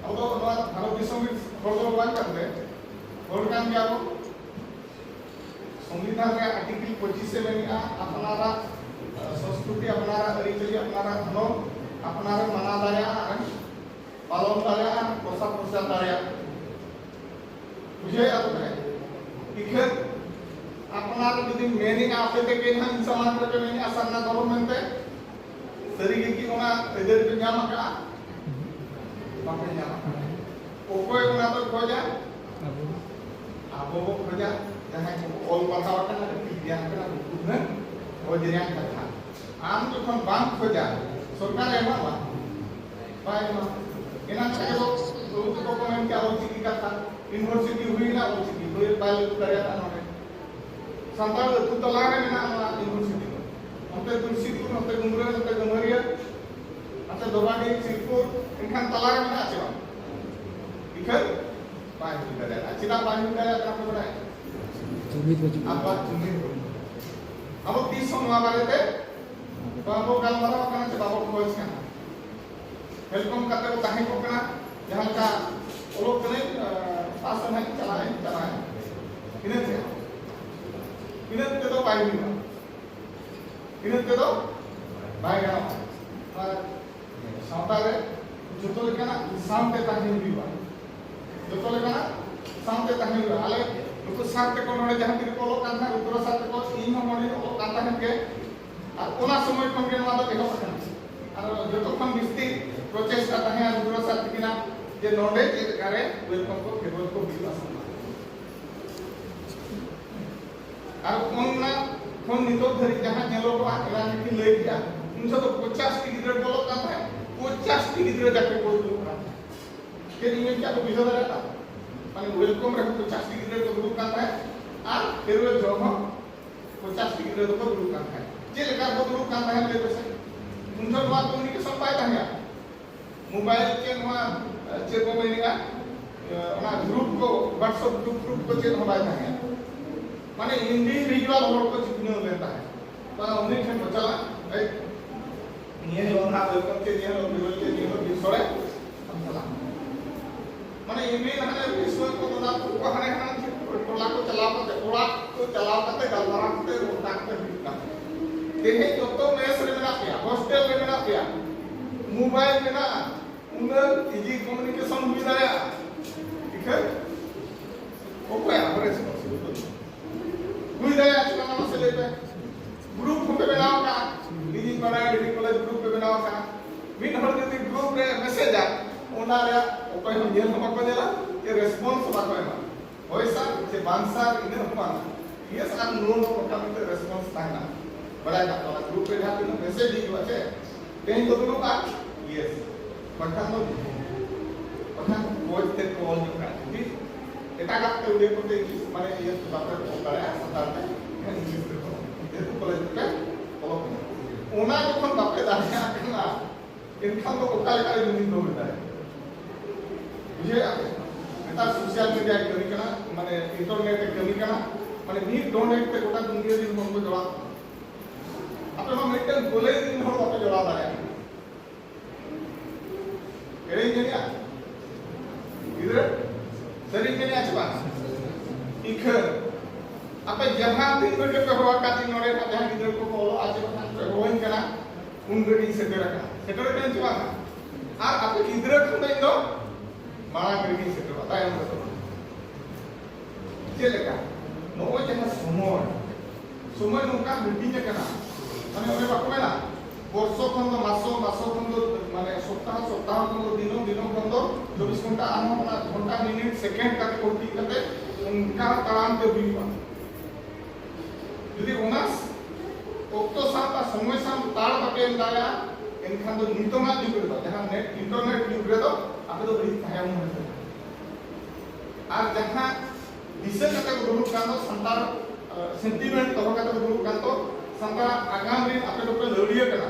ᱟᱵᱚ ᱫᱚ ᱱᱚᱣᱟ ᱵᱷᱟᱨᱚᱛ ᱫᱤᱥᱚᱢ ᱨᱤᱱ ᱦᱚᱲ ᱫᱚ ᱵᱟᱝ ᱠᱟᱱ ᱛᱮ, ᱦᱚᱲ ᱠᱟᱱ ᱜᱮᱭᱟ ᱵᱚ᱾ ᱥᱚᱝᱵᱤᱫᱷᱟᱱ ᱨᱮᱭᱟᱜ ᱟᱨᱴᱤᱠᱮᱞ ᱯᱚᱸᱪᱤᱥ ᱮ ᱢᱮᱱᱮᱜᱼᱟ, ᱟᱯᱱᱟᱨᱟᱜ, ᱟᱸ, ᱥᱚᱸᱥᱠᱨᱤᱛᱤ, ᱟᱯᱱᱟᱨᱟᱜ ᱟᱹᱨᱤᱪᱟᱹᱞᱤ, ᱟᱯᱱᱟᱨᱟᱜ ᱫᱷᱚᱨᱚᱢ, ᱟᱯᱱᱟᱨᱮᱢ ᱢᱟᱱᱟᱣ ᱫᱟᱲᱮᱭᱟᱜᱼᱟ ᱟᱨᱮᱢ ᱯᱟᱞᱚᱱ ᱫᱟᱲᱮᱭᱟᱜᱼᱟ, ᱯᱨᱚᱥᱟᱨ ᱯᱨᱚᱪᱟᱨ ᱫᱟᱲᱮᱭᱟᱜᱼᱟ᱾ ᱵᱩᱡᱷᱟᱹᱣᱮᱫᱼᱟ ᱯᱮ? ᱤᱠᱷᱟᱹᱱ ᱟᱯᱱᱟᱨ ᱡᱩᱫᱤᱢ ᱢᱮᱱᱮᱜᱼᱟ, ᱟᱯᱮ ᱛᱮᱜᱮ ᱱᱟᱦᱟᱜ ᱤᱧ ᱥᱟᱢᱟᱝ ᱨᱮᱯᱮ ᱢᱮᱱᱮᱜᱼᱟ, ᱥᱟᱨᱱᱟ ᱫᱷᱚᱨᱚᱢ ᱢᱮᱱᱛᱮ, ᱥᱟᱹᱨᱤ ᱜᱮ ᱠᱤ ᱚᱱᱟ ᱟᱹᱭᱫᱟᱹᱨᱤ ᱯᱮ ᱧᱟᱢ ᱟᱠᱟᱫᱼᱟ? ᱵᱟᱯᱮ ᱧᱟᱢ ᱟᱠᱟᱫᱼᱟ᱾ ᱚᱠᱚᱭ ᱚᱱᱟ ᱫᱚᱭ ᱠᱷᱚᱡᱟ? ᱟᱵᱚ᱾ ᱟᱵᱚ ᱵᱚ ᱠᱷᱚᱡᱟ, ᱡᱟᱦᱟᱸᱭ ᱠᱚ ᱚᱞ ᱯᱟᱲᱦᱟᱣ ᱟᱠᱟᱱᱟ, ᱟᱹᱠᱤᱞ ᱜᱮᱭᱟᱱ ᱠᱟᱱᱟ, ᱩᱱᱠᱩ ᱦᱩᱱᱟᱹᱝ ᱠᱷᱚᱡᱽ ᱨᱮᱭᱟᱜ ᱠᱟᱛᱷᱟ᱾ ᱟᱢ ᱡᱚᱠᱷᱚᱱ ᱵᱟᱢ ᱠᱷᱚᱡᱟ, ᱥᱚᱨᱠᱟᱨᱮ ᱮᱢᱟᱢᱟ? ᱵᱟᱭ ᱮᱢᱟ᱾ ᱮᱱᱟᱝ ᱠᱷᱟᱡ ᱫᱚ ᱵᱟᱹᱵᱩ ᱛᱟᱠᱚ ᱠᱚ ᱢᱮᱱ ᱠᱮᱭᱟ ᱚᱞ ᱪᱤᱠᱤ ᱠᱟᱛᱷᱟ, ᱤᱭᱩᱱᱤᱵᱷᱟᱨᱥᱤᱴᱤ ᱦᱩᱭᱱᱟ, ᱚᱞ ᱪᱤᱠᱤ ᱵᱟᱭ ᱞᱟᱹᱜᱩ ᱫᱟᱲᱮᱭᱟᱜᱼᱟ ᱱᱚᱰᱮ᱾ ᱥᱟᱱᱛᱟᱲ ᱟᱹᱛᱩ ᱛᱟᱞᱟ ᱨᱮ ᱢᱮᱱᱟᱜᱼᱟ ᱱᱚᱣᱟ ᱤᱭᱩᱱᱤᱵᱷᱟᱨᱥᱤᱴᱤ ᱫᱚ᱾ ᱱᱚᱛᱮ ᱛᱩᱞᱥᱤᱯᱩᱨ, ᱱᱚᱛᱮ ᱜᱩᱢᱨᱟᱹ, ᱱᱚᱛᱮ ᱜᱟᱹᱢᱟᱹᱨᱤᱭᱟᱹ, ᱱᱚᱛᱮ ᱫᱚᱨᱵᱟᱰᱤ, ᱥᱤᱨᱯᱩᱨ, ᱮᱱᱠᱷᱟᱱ ᱛᱟᱞᱟ ᱨᱮ ᱢᱮᱱᱟᱜᱼᱟ ᱪᱮ ᱵᱟᱝ? ᱤᱠᱷᱟᱹᱱ ᱵᱟᱭ ᱦᱩᱭ ᱫᱟᱲᱮᱭᱟᱜᱼᱟ᱾ ᱪᱮᱫᱟᱜ ᱵᱟᱭ ᱦᱩᱭ ᱫᱟᱲᱮᱭᱟᱜ ᱠᱟᱱᱟ ᱯᱮ ᱵᱟᱲᱟᱭᱟ? ᱡᱩᱢᱤᱫ ᱵᱟᱹᱪᱩᱜ᱾ ᱟᱵᱚᱣᱟᱜ ᱡᱩᱢᱤᱫ ᱵᱟᱹᱱᱩᱜ᱾ ᱟᱵᱚ ᱛᱤᱥ ᱦᱚᱸ ᱱᱚᱣᱟ ᱵᱟᱨᱮᱛᱮ ᱵᱟᱵᱚ ᱜᱟᱞᱢᱟᱨᱟᱣ ᱠᱟᱱᱟ ᱥᱮ ᱵᱟᱵᱚ ᱠᱷᱚᱡᱽ ᱠᱟᱱᱟ᱾ ᱦᱮᱞᱠᱚᱢ ᱠᱟᱛᱮ ᱵᱚ ᱛᱟᱦᱮᱸ ᱠᱚᱜ ᱠᱟᱱᱟ, ᱡᱟᱦᱟᱸ ᱞᱮᱠᱟ ᱚᱞᱚᱜ ᱠᱟᱹᱱᱟᱹᱧ, ᱟᱸ, ᱯᱟᱥ ᱟᱹᱧ, ᱪᱟᱞᱟᱜ ᱟᱹᱧ, ᱪᱟᱞᱟᱜ ᱟᱹᱧ, ᱤᱱᱟᱹ ᱛᱮ, ᱤᱱᱟᱹ ᱛᱮᱫᱚ ᱵᱟᱭ ᱦᱩᱭᱩᱜᱼᱟ, ᱤᱱᱟᱹ ᱛᱮᱫᱚ ᱵᱟᱭ ᱜᱟᱱᱚᱜᱼᱟ᱾ ᱟᱨ ᱥᱟᱶᱛᱟ ᱨᱮ ᱡᱚᱛᱚ ᱞᱮᱠᱟᱱᱟᱜ ᱥᱟᱶᱛᱮ ᱛᱟᱦᱮᱸ ᱦᱩᱭᱩᱜᱼᱟ, ᱡᱚᱛᱚ ᱞᱮᱠᱟᱱᱟᱜ ᱥᱟᱶᱛᱮ ᱛᱟᱦᱮᱸ ᱦᱩᱭᱩᱜᱼᱟ᱾ ᱟᱞᱮ ᱱᱩᱠᱩ ᱥᱟᱨ ᱛᱮᱠᱚ ᱱᱚᱰᱮ ᱡᱟᱦᱟᱸ ᱛᱤᱱᱟᱹᱜ ᱠᱚ ᱚᱞᱚᱜ ᱠᱟᱱ ᱛᱟᱦᱮᱸᱫ, ᱨᱩᱫᱨᱚ ᱥᱟᱨ ᱛᱮᱠᱚ, ᱤᱧ ᱦᱚᱸ ᱱᱚᱰᱮᱧ ᱚᱞᱚᱜ ᱠᱟᱱ ᱛᱟᱦᱮᱸᱫ ᱜᱮ, ᱟᱨ ᱚᱱᱟ ᱥᱚᱢᱚᱭ ᱠᱷᱚᱱ ᱜᱮ ᱱᱚᱣᱟ ᱫᱚ ᱮᱦᱚᱵ ᱟᱠᱟᱱᱟ᱾ ᱟᱨ ᱡᱚᱛᱚ ᱠᱷᱚᱱ ᱵᱮᱥᱤ ᱯᱨᱚᱪᱮᱥᱴᱟ ᱛᱟᱦᱮᱸ ᱨᱩᱫᱨᱚ ᱥᱟᱨ ᱛᱟᱹᱠᱤᱱᱟᱜ ᱡᱮ ᱱᱚᱰᱮ ᱪᱮᱫ ᱞᱮᱠᱟᱨᱮ welcome ᱠᱚ farewell ᱠᱚ ᱦᱩᱭᱩᱜᱼᱟ ᱥᱟᱱᱛᱟᱲ᱾ ᱟᱨ ᱚᱱᱟ ᱠᱷᱚᱱ ᱱᱤᱛᱚᱜ ᱫᱷᱟᱹᱨᱤᱡ ᱡᱟᱦᱟᱸ ᱧᱮᱞᱚᱜᱚᱜᱼᱟ, ᱮᱱᱟᱝ ᱜᱮᱠᱤᱱ ᱞᱟᱹᱭ ᱠᱮᱜᱼᱟ, ᱩᱱ ᱡᱚᱦᱚᱜ ᱫᱚ ᱯᱚᱧᱪᱟᱥ ᱴᱤ ᱜᱤᱫᱽᱨᱟᱹ ᱵᱚᱞᱚᱜ ᱠᱟᱱ ᱛᱟᱦᱮᱸᱫ, ᱯᱚᱧᱪᱟᱥ ᱴᱤ ᱜᱤᱫᱽᱨᱟᱹ ᱡᱟᱠᱮ ᱠᱚ ᱫᱩᱲᱩᱵ ᱠᱟᱱ ᱛᱟᱦᱮᱸᱫ᱾ ᱪᱮᱫ ᱤᱧ ᱢᱮᱱ ᱠᱮᱜᱼᱟ, ᱠᱚ ᱵᱩᱡᱷᱟᱹᱣ ᱫᱟᱲᱮᱭᱟᱜᱼᱟ? ᱢᱟᱱᱮ welcome ᱨᱮᱦᱚᱸ ᱯᱚᱧᱪᱟᱥ ᱴᱤ ᱜᱤᱫᱽᱨᱟᱹ ᱠᱚ ᱫᱩᱲᱩᱵ ᱠᱟᱱ ᱛᱟᱦᱮᱸᱫ ᱟᱨ farewell ᱡᱚᱦᱚᱜ ᱦᱚᱸ ᱯᱚᱧᱪᱟᱥ ᱴᱤ ᱜᱤᱫᱽᱨᱟᱹ ᱫᱚᱠᱚ ᱫᱩᱲᱩᱵ ᱠᱟᱱ ᱛᱟᱦᱮᱸᱫ᱾ ᱪᱮᱫ ᱞᱮᱠᱟ ᱠᱚ ᱫᱩᱲᱩᱵ ᱠᱟᱱ ᱛᱟᱦᱮᱸᱫ ᱞᱟᱹᱭ ᱯᱮᱥᱮ? ᱩᱱ ᱡᱚᱦᱚᱜ ᱱᱚᱣᱟ communication ᱵᱟᱭ ᱛᱟᱦᱮᱸ ᱠᱟᱱᱟ᱾ ᱢᱳᱵᱟᱭᱤᱞ ᱪᱮ ᱱᱚᱣᱟ, ᱮ, ᱪᱮᱫ ᱵᱚ ᱢᱮᱱᱮᱜᱼᱟ, ᱮ, ᱚᱱᱟ group ᱠᱚ, WhatsApp group, group ᱠᱚ ᱪᱮᱫ ᱦᱚᱸ ᱵᱟᱭ ᱛᱟᱦᱮᱸ᱾ ᱢᱟᱱᱮ individual ᱦᱚᱲ ᱠᱚ ᱪᱤᱠᱱᱟᱹᱣ ᱞᱮᱱ ᱛᱟᱦᱮᱸ᱾ ᱛᱚ ᱩᱱᱤ ᱴᱷᱮᱱ ᱠᱚ ᱪᱟᱞᱟᱜᱼᱟ, "ᱮᱭ, ᱱᱤᱭᱟᱹ ᱦᱤᱞᱳᱜ ᱱᱟᱦᱟᱜ welcome ᱪᱮ, ᱱᱤᱭᱟᱹ ᱦᱤᱞᱳᱜ farewell ᱪᱮ, ᱱᱤᱭᱟᱹ ᱦᱤᱞᱳᱜ ᱡᱤᱞ ᱥᱚᱲᱮ", ᱟᱢ ᱪᱟᱞᱟᱜ ᱢᱮ᱾ ᱢᱟᱱᱮ ᱤᱢᱤᱱ ᱦᱟᱱᱮ ᱵᱤᱥᱣᱟ ᱠᱚ ᱫᱟᱫᱟ ᱠᱚ ᱦᱟᱱᱮ ᱦᱟᱱᱟ ᱴᱚᱞᱟ ᱠᱚ ᱪᱟᱞᱟᱣ ᱠᱟᱛᱮ, ᱚᱲᱟᱜ ᱠᱚ ᱪᱟᱞᱟᱣ ᱠᱟᱛᱮ ᱜᱟᱞᱢᱟᱨᱟᱣ ᱠᱟᱛᱮ ᱚᱱᱠᱟ ᱠᱟᱛᱮ ᱦᱩᱭᱩᱜ ᱠᱟᱱᱟ᱾ ᱛᱮᱦᱮᱧ ᱡᱚᱛᱚ mess ᱨᱮ ᱢᱮᱱᱟᱜ ᱯᱮᱭᱟ, hostel ᱨᱮ ᱢᱮᱱᱟᱜ ᱯᱮᱭᱟ, mobile ᱢᱮᱱᱟᱜᱼᱟ, ᱩᱱᱟᱹᱜ easy communication ᱦᱩᱭ ᱫᱟᱲᱮᱭᱟᱜᱼᱟ᱾ ᱴᱷᱤᱠ ᱦᱮ? ᱚᱠᱚᱭᱟᱜ ᱦᱚᱸ responsibility ᱵᱟᱹᱱᱩᱜᱼᱟ᱾ ᱦᱩᱭ ᱫᱟᱲᱮᱭᱟᱜᱼᱟ ᱪᱮᱫᱟᱜ ᱢᱟᱥᱮ ᱞᱟᱹᱭ ᱯᱮ? Group ᱦᱚᱸᱯᱮ ᱵᱮᱱᱟᱣ ᱟᱠᱟᱫᱼᱟ, ᱰᱤᱜᱽᱨᱤ ᱯᱟᱲᱟ, ᱰᱤᱜᱽᱨᱤ ᱠᱚᱞᱮᱡᱽ group ᱯᱮ ᱵᱮᱱᱟᱣ ᱟᱠᱟᱫᱼᱟ᱾ ᱢᱤᱫ ᱦᱚᱲ ᱡᱩᱫᱤ group ᱨᱮ message ᱟ, ᱚᱱᱟ ᱨᱮᱭᱟᱜ ᱚᱠᱚᱭ ᱦᱚᱸ ᱧᱮᱞ ᱦᱚᱸ ᱵᱟᱠᱚ ᱧᱮᱞᱟ, ᱪᱮ response ᱦᱚᱸ ᱵᱟᱠᱚ ᱮᱢᱟ᱾ ᱦᱳᱭ ᱥᱟᱨ ᱪᱮ ᱵᱟᱝ ᱥᱟᱨ, ᱤᱱᱟᱹ ᱦᱚᱸ ᱵᱟᱝ, yes ᱟᱨ no ᱱᱚᱝᱠᱟ ᱢᱤᱫᱴᱮᱱ response ᱛᱟᱦᱮᱱᱟ᱾ ᱵᱟᱲᱟᱭ ᱠᱟᱜ ᱛᱟᱵᱚᱱᱟ, group ᱨᱮ ᱡᱟᱦᱟᱸ ᱛᱤᱱᱟᱹᱜ message ᱦᱤᱡᱩᱜᱼᱟ ᱪᱮ, ᱛᱮᱦᱮᱧ ᱠᱚ ᱫᱩᱲᱩᱵᱼᱟ, yes, ᱵᱟᱠᱷᱟᱱ ᱫᱚ, ᱵᱟᱠᱷᱟᱱ ᱠᱚᱪ ᱛᱮ ᱠᱚ ᱚᱞ ᱧᱚᱜ ᱠᱟᱜᱼᱟ᱾ ᱡᱩᱫᱤ ᱮᱴᱟᱜᱟᱜ ᱛᱮ ᱩᱰᱤᱭᱟ ᱠᱚᱛᱮ English ᱢᱟᱱᱮ ᱤᱭᱟᱹ ᱵᱟᱯᱮ ᱚᱞ ᱫᱟᱲᱮᱭᱟᱜᱼᱟ ᱥᱟᱱᱛᱟᱲ ᱛᱮ, ᱮᱱᱠᱷᱟᱱ English ᱛᱮ ᱚᱞ, ᱡᱮᱦᱮᱛᱩ ᱠᱚᱞᱮᱡᱽ ᱨᱮᱯᱮ ᱚᱞᱚᱜ ᱠᱟᱱᱟ᱾ ᱚᱱᱟ ᱡᱚᱠᱷᱚᱱ ᱵᱟᱯᱮ ᱫᱟᱲᱮᱭᱟᱜ ᱠᱟᱱᱟ, ᱮᱱᱠᱷᱟᱱ ᱫᱚ ᱚᱠᱟ ᱞᱮᱠᱟ ᱨᱮ ᱡᱩᱢᱤᱫ ᱫᱚ ᱦᱩᱭ ᱫᱟᱲᱮᱭᱟᱜᱼᱟ? ᱵᱩᱡᱷᱟᱹᱣᱮᱫᱼᱟ ᱯᱮ? ᱱᱮᱛᱟᱨ social media ᱠᱟᱹᱢᱤ ᱠᱟᱱᱟ, ᱢᱟᱱᱮ internet ᱮ ᱠᱟᱹᱢᱤ ᱠᱟᱱᱟ, ᱢᱟᱱᱮ ᱢᱤᱫ ᱰᱚᱸᱰᱮᱠ ᱛᱮ ᱜᱚᱴᱟ ᱫᱩᱱᱤᱭᱟᱹ ᱨᱮᱱ ᱦᱚᱲ ᱠᱚ ᱡᱚᱲᱟᱣ ᱠᱟᱱᱟ᱾ ᱟᱯᱮ ᱢᱟ ᱢᱤᱫᱴᱮᱱ ᱠᱚᱞᱮᱡᱽ ᱨᱮᱱ ᱦᱚᱲ ᱵᱟᱯᱮ ᱡᱚᱲᱟᱣ ᱫᱟᱲᱮᱭᱟᱜ ᱠᱟᱱᱟ᱾ ᱮᱲᱮᱧ ᱢᱮᱱᱮᱜᱼᱟ? ᱜᱤᱫᱽᱨᱟᱹ, ᱥᱟᱹᱨᱤᱧ ᱢᱮᱱᱮᱜᱼᱟ ᱪᱮ ᱵᱟᱝ? ᱤᱠᱷᱟᱹ, ᱟᱯᱮ ᱡᱟᱦᱟᱸ ᱛᱤᱱ ᱨᱮᱜᱮ ᱯᱮ ᱦᱚᱦᱚ ᱟᱠᱟᱫ ᱛᱤᱧ, ᱱᱚᱰᱮ ᱠᱷᱚᱱ ᱡᱟᱦᱟᱸ ᱜᱤᱫᱽᱨᱟᱹ ᱠᱚᱠᱚ ᱚᱞᱚᱜᱼᱟ ᱪᱮ ᱵᱟᱝ ᱯᱮ ᱦᱚᱦᱚᱧ ᱠᱟᱱᱟ, ᱩᱱ ᱨᱮᱜᱮᱧ ᱥᱮᱴᱮᱨ ᱟᱠᱟᱱᱟ᱾ ᱥᱮᱴᱮᱨ ᱟᱠᱟᱱᱟᱹᱧ ᱪᱮ ᱵᱟᱝ? ᱟᱨ ᱟᱯᱮ ᱜᱤᱫᱽᱨᱟᱹ ᱠᱷᱚᱱ ᱫᱚ ᱤᱧ ᱫᱚ ᱢᱟᱲᱟᱝ ᱨᱮᱜᱮᱧ ᱥᱮᱴᱮᱨᱚᱜᱼᱟ, ᱛᱟᱭᱚᱢ ᱨᱮᱫᱚ ᱵᱟᱝ᱾ ᱪᱮᱫ ᱞᱮᱠᱟ? ᱱᱚᱜᱼᱚᱭ ᱡᱟᱦᱟᱸ ᱥᱚᱢᱚᱭ, ᱥᱚᱢᱚᱭ ᱱᱚᱝᱠᱟ ᱦᱟᱹᱴᱤᱧ ᱟᱠᱟᱱᱟ, ᱢᱟᱱᱮ ᱚᱱᱮ ᱵᱟᱠᱚ ᱢᱮᱱᱟ, ᱵᱚᱨᱥᱚ ᱠᱷᱚᱱ ᱫᱚ ᱢᱟᱥᱚ, ᱢᱟᱥᱚ ᱠᱷᱚᱱ ᱫᱚ ᱢᱟᱱᱮ ᱥᱚᱯᱛᱟᱦᱚ, ᱥᱚᱯᱛᱟᱦᱚ ᱠᱷᱚᱱ ᱫᱚ ᱫᱤᱱᱚᱢ, ᱫᱤᱱᱚᱢ ᱠᱷᱚᱱ ᱫᱚ ᱪᱚᱵᱵᱤᱥ ᱜᱷᱚᱱᱴᱟ ᱟᱨᱦᱚᱸ ᱚᱱᱟ ᱜᱷᱚᱱᱴᱟ, ᱢᱤᱱᱤᱴ, ᱥᱮᱠᱮᱱᱰ ᱠᱟᱛᱮ ᱠᱚ ᱦᱟᱹᱴᱤᱧ ᱠᱟᱛᱮ ᱚᱱᱠᱟ ᱛᱟᱲᱟᱢ ᱛᱮ ᱦᱩᱭᱩᱜᱼᱟ᱾ ᱡᱩᱫᱤ ᱚᱱᱟ ᱚᱠᱛᱚ ᱥᱟᱶ ᱟᱨ ᱥᱚᱢᱚᱭ ᱥᱟᱶ ᱛᱟᱲ ᱵᱟᱯᱮ ᱮᱢ ᱫᱟᱲᱮᱭᱟᱜᱼᱟ, ᱮᱱᱠᱷᱟᱱ ᱫᱚ ᱱᱤᱛᱚᱜᱟᱜ ᱡᱩᱜᱽ ᱨᱮᱫᱚ, ᱡᱟᱦᱟᱸ ᱱᱮᱴ ᱤᱱᱴᱟᱨᱱᱮᱴ ᱡᱩᱜᱽ ᱨᱮᱫᱚ ᱟᱯᱮ ᱫᱚ ᱟᱹᱰᱤ ᱛᱟᱭᱚᱢ ᱨᱮ ᱢᱮᱱᱟᱜ ᱯᱮᱭᱟ᱾ ᱟᱨ ᱡᱟᱦᱟᱸ ᱫᱤᱥᱟᱹ ᱠᱟᱛᱮ ᱠᱚ ᱫᱩᱲᱩᱵ ᱠᱟᱱ ᱫᱚ, ᱥᱟᱱᱛᱟᱲ ᱥᱮᱱᱴᱤᱢᱮᱱᱴ ᱫᱚᱦᱚ ᱠᱟᱛᱮ ᱠᱚ ᱫᱩᱲᱩᱵ ᱠᱟᱱ ᱫᱚ, ᱥᱟᱱᱛᱟᱲᱟᱜ ᱟᱜᱟᱢ ᱨᱮᱱ ᱟᱯᱮ ᱫᱚᱯᱮ ᱞᱟᱹᱣᱲᱤᱭᱟᱹ ᱠᱟᱱᱟ᱾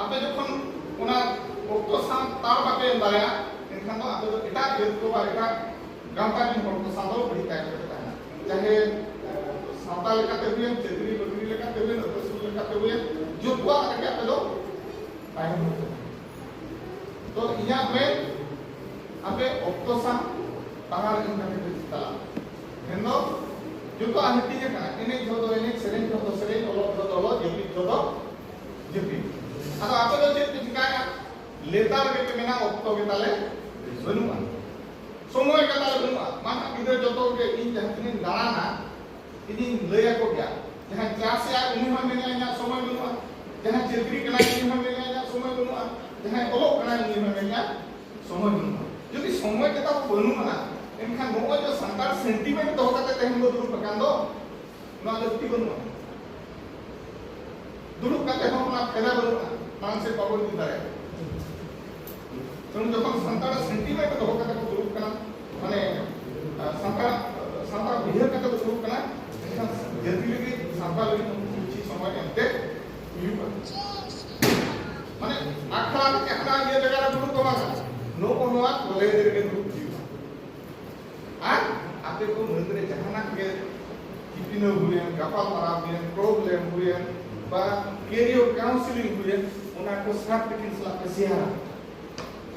ᱟᱯᱮ ᱡᱚᱠᱷᱚᱱ ᱚᱱᱟ ᱚᱠᱛᱚ ᱥᱟᱶ ᱛᱟᱲ ᱵᱟᱯᱮ ᱮᱢ ᱫᱟᱲᱮᱭᱟᱜᱼᱟ, ᱮᱱᱠᱷᱟᱱ ᱫᱚ ᱟᱯᱮ ᱫᱚ ᱮᱴᱟᱜ ᱡᱟᱹᱛ ᱠᱚ ᱵᱟ ᱮᱴᱟᱜ ᱜᱟᱶᱛᱟ ᱨᱮᱱ ᱦᱚᱲ ᱠᱚ ᱥᱟᱶ ᱫᱚ ᱟᱹᱰᱤ ᱛᱟᱭᱚᱢ ᱨᱮᱯᱮ ᱛᱟᱦᱮᱱᱟ᱾ ᱪᱟᱦᱮ ᱥᱟᱶᱛᱟ ᱞᱮᱠᱟᱛᱮ ᱦᱩᱭᱮᱱ, ᱪᱟᱹᱠᱨᱤ ᱵᱟᱹᱠᱨᱤ ᱞᱮᱠᱟᱛᱮ ᱦᱩᱭᱮᱱ, ᱟᱹᱛᱩ ᱥᱩᱨ ᱞᱮᱠᱟᱛᱮ ᱦᱩᱭᱮᱱ, ᱡᱚᱛᱚᱣᱟᱜ ᱨᱮᱜᱮ ᱟᱯᱮ ᱫᱚ ᱛᱟᱭᱚᱢ ᱨᱮᱯᱮ ᱛᱟᱦᱮᱱᱟ᱾ ᱛᱚ ᱤᱧᱟᱹᱜ ᱢᱮᱱ, ᱟᱯᱮ ᱚᱠᱛᱚ ᱥᱟᱶ ᱛᱟᱲ ᱮᱢ ᱠᱟᱛᱮ ᱯᱮ ᱪᱟᱞᱟᱜᱼᱟ᱾ ᱢᱮᱱᱫᱚ ᱡᱚᱛᱚᱣᱟᱜ ᱦᱟᱹᱴᱤᱧ ᱟᱠᱟᱱᱟ, ᱮᱱᱮᱡ ᱡᱚᱦᱚᱜ ᱫᱚ ᱮᱱᱮᱡ, ᱥᱮᱨᱮᱧ ᱡᱚᱦᱚᱜ ᱫᱚ ᱥᱮᱨᱮᱧ, ᱚᱞᱚᱜ ᱡᱚᱦᱚᱜ ᱫᱚ ᱚᱞᱚᱜ, ᱡᱟᱹᱯᱤᱫ ᱡᱚᱦᱚᱜ ᱫᱚ ᱡᱟᱹᱯᱤᱫ᱾ ᱟᱫᱚ ᱟᱯᱮ ᱫᱚ ᱪᱮᱫ ᱯᱮ ᱪᱤᱠᱟᱭᱟ? ᱞᱮᱛᱟᱲ ᱜᱮᱯᱮ ᱢᱮᱱᱟ, ᱚᱠᱛᱚ ᱜᱮ ᱛᱟᱞᱮ ᱵᱟᱹᱱᱩᱜᱼᱟ, ᱥᱚᱢᱚᱭ ᱜᱮ ᱛᱟᱞᱮ ᱵᱟᱹᱱᱩᱜᱼᱟ᱾ ᱢᱟ ᱱᱟᱦᱟᱜ ᱜᱤᱫᱽᱨᱟᱹ ᱡᱚᱛᱚ ᱜᱮ ᱤᱧ ᱡᱟᱦᱟᱸ ᱛᱤᱱᱟᱹᱜ ᱤᱧ ᱫᱟᱬᱟᱱᱟ, ᱤᱧᱤᱧ ᱞᱟᱹᱭ ᱟᱠᱚ ᱜᱮᱭᱟ᱾ ᱡᱟᱦᱟᱸᱭ ᱪᱟᱥᱮᱜᱼᱟ ᱩᱱᱤ ᱦᱚᱸ ᱢᱮᱱᱟ ᱤᱧᱟᱹᱜ ᱥᱚᱢᱚᱭ ᱵᱟᱹᱱᱩᱜᱼᱟ, ᱡᱟᱦᱟᱸᱭ ᱪᱟᱹᱠᱨᱤ ᱠᱟᱱᱟᱭ ᱩᱱᱤ ᱦᱚᱸ ᱢᱮᱱᱟ ᱤᱧᱟᱹᱜ ᱥᱚᱢᱚᱭ ᱵᱟᱹᱱᱩᱜᱼᱟ, ᱡᱟᱦᱟᱸᱭ ᱚᱞᱚᱜ ᱠᱟᱱᱟᱭ ᱩᱱᱤ ᱦᱚᱸ ᱢᱮᱱᱟ ᱥᱚᱢᱚᱭ ᱵᱟᱹᱱᱩᱜᱼᱟ᱾ ᱡᱩᱫᱤ ᱥᱚᱢᱚᱭ ᱜᱮ ᱛᱟᱵᱚ ᱵᱟᱹᱱᱩᱜᱼᱟ, ᱮᱱᱠᱷᱟᱱ ᱱᱚᱜᱼᱚᱭ ᱡᱮ ᱥᱟᱱᱛᱟᱲ ᱥᱮᱱᱴᱤᱢᱮᱱᱴ ᱫᱚᱦᱚ ᱠᱟᱛᱮ ᱛᱮᱦᱮᱧ ᱵᱚ ᱫᱩᱲᱩᱵ ᱟᱠᱟᱱ ᱫᱚ, ᱱᱚᱣᱟ ᱞᱟᱹᱠᱛᱤ ᱵᱟᱹᱱᱩᱜᱼᱟ᱾ ᱫᱩᱲᱩᱵ ᱠᱟᱛᱮ ᱦᱚᱸ ᱚᱱᱟ ᱯᱷᱟᱭᱫᱟ ᱵᱟᱹᱱᱩᱜᱼᱟ, ᱢᱟᱲᱟᱝ ᱥᱮᱫ ᱵᱟᱵᱚᱱ ᱤᱫᱤ ᱫᱟᱲᱮᱭᱟᱜᱼᱟ᱾ ᱛᱮᱢᱚᱱ ᱡᱚᱠᱷᱚᱱ ᱥᱟᱱᱛᱟᱲᱟᱜ ᱥᱮᱱᱴᱤᱢᱮᱱᱴ ᱫᱚᱦᱚ ᱠᱟᱛᱮ ᱠᱚ ᱫᱩᱲᱩᱵ ᱠᱟᱱᱟ, ᱢᱟᱱᱮ, ᱟᱸ, ᱥᱟᱱᱛᱟᱲ, ᱥᱟᱱᱛᱟᱲ ᱩᱭᱦᱟᱹᱨ ᱠᱟᱛᱮ ᱠᱚ ᱫᱩᱲᱩᱵ ᱠᱟᱱᱟ, ᱮᱱᱠᱷᱟᱱ ᱡᱟᱹᱛᱤ ᱞᱟᱹᱜᱤᱫ, ᱥᱟᱱᱛᱟᱲ ᱞᱟᱹᱜᱤᱫ ᱩᱱᱠᱩ ᱠᱤᱪᱷᱩ ᱥᱚᱢᱚᱭ ᱮᱢᱛᱮ ᱦᱩᱭᱩᱜᱼᱟ᱾ ᱢᱟᱱᱮ, ᱟᱠᱷᱲᱟ ᱨᱮ ᱡᱟᱦᱟᱱᱟᱜ ᱤᱭᱟᱹ ᱡᱟᱭᱜᱟ ᱨᱮ ᱫᱩᱲᱩᱵ ᱫᱚ ᱵᱟᱝ, ᱱᱚᱜᱼᱚ ᱱᱚᱣᱟ ᱠᱚᱞᱮᱡᱽ ᱨᱮᱜᱮ ᱫᱩᱲᱩᱵ ᱦᱩᱭᱩᱜᱼᱟ᱾ ᱟᱨ ᱟᱯᱮ ᱠᱚ ᱢᱩᱫᱽᱨᱮ ᱡᱟᱦᱟᱱᱟᱜ ᱜᱮ ᱠᱤᱯᱤᱱᱟᱹ ᱦᱩᱭᱮᱱ, ᱜᱟᱯᱟᱞ ᱢᱟᱨᱟᱣ ᱦᱩᱭᱮᱱ, ᱯᱨᱚᱵᱞᱮᱢ ᱦᱩᱭᱮᱱ, ᱵᱟ ᱠᱮᱨᱤᱭᱟᱨ ᱠᱟᱣᱩᱱᱥᱮᱞᱤᱝ ᱦᱩᱭᱮᱱ, ᱚᱱᱟ ᱠᱚ ᱥᱟᱨ ᱛᱤᱠᱤᱱ ᱥᱟᱞᱟᱜ ᱯᱮ ᱥᱮᱭᱟᱨᱟ᱾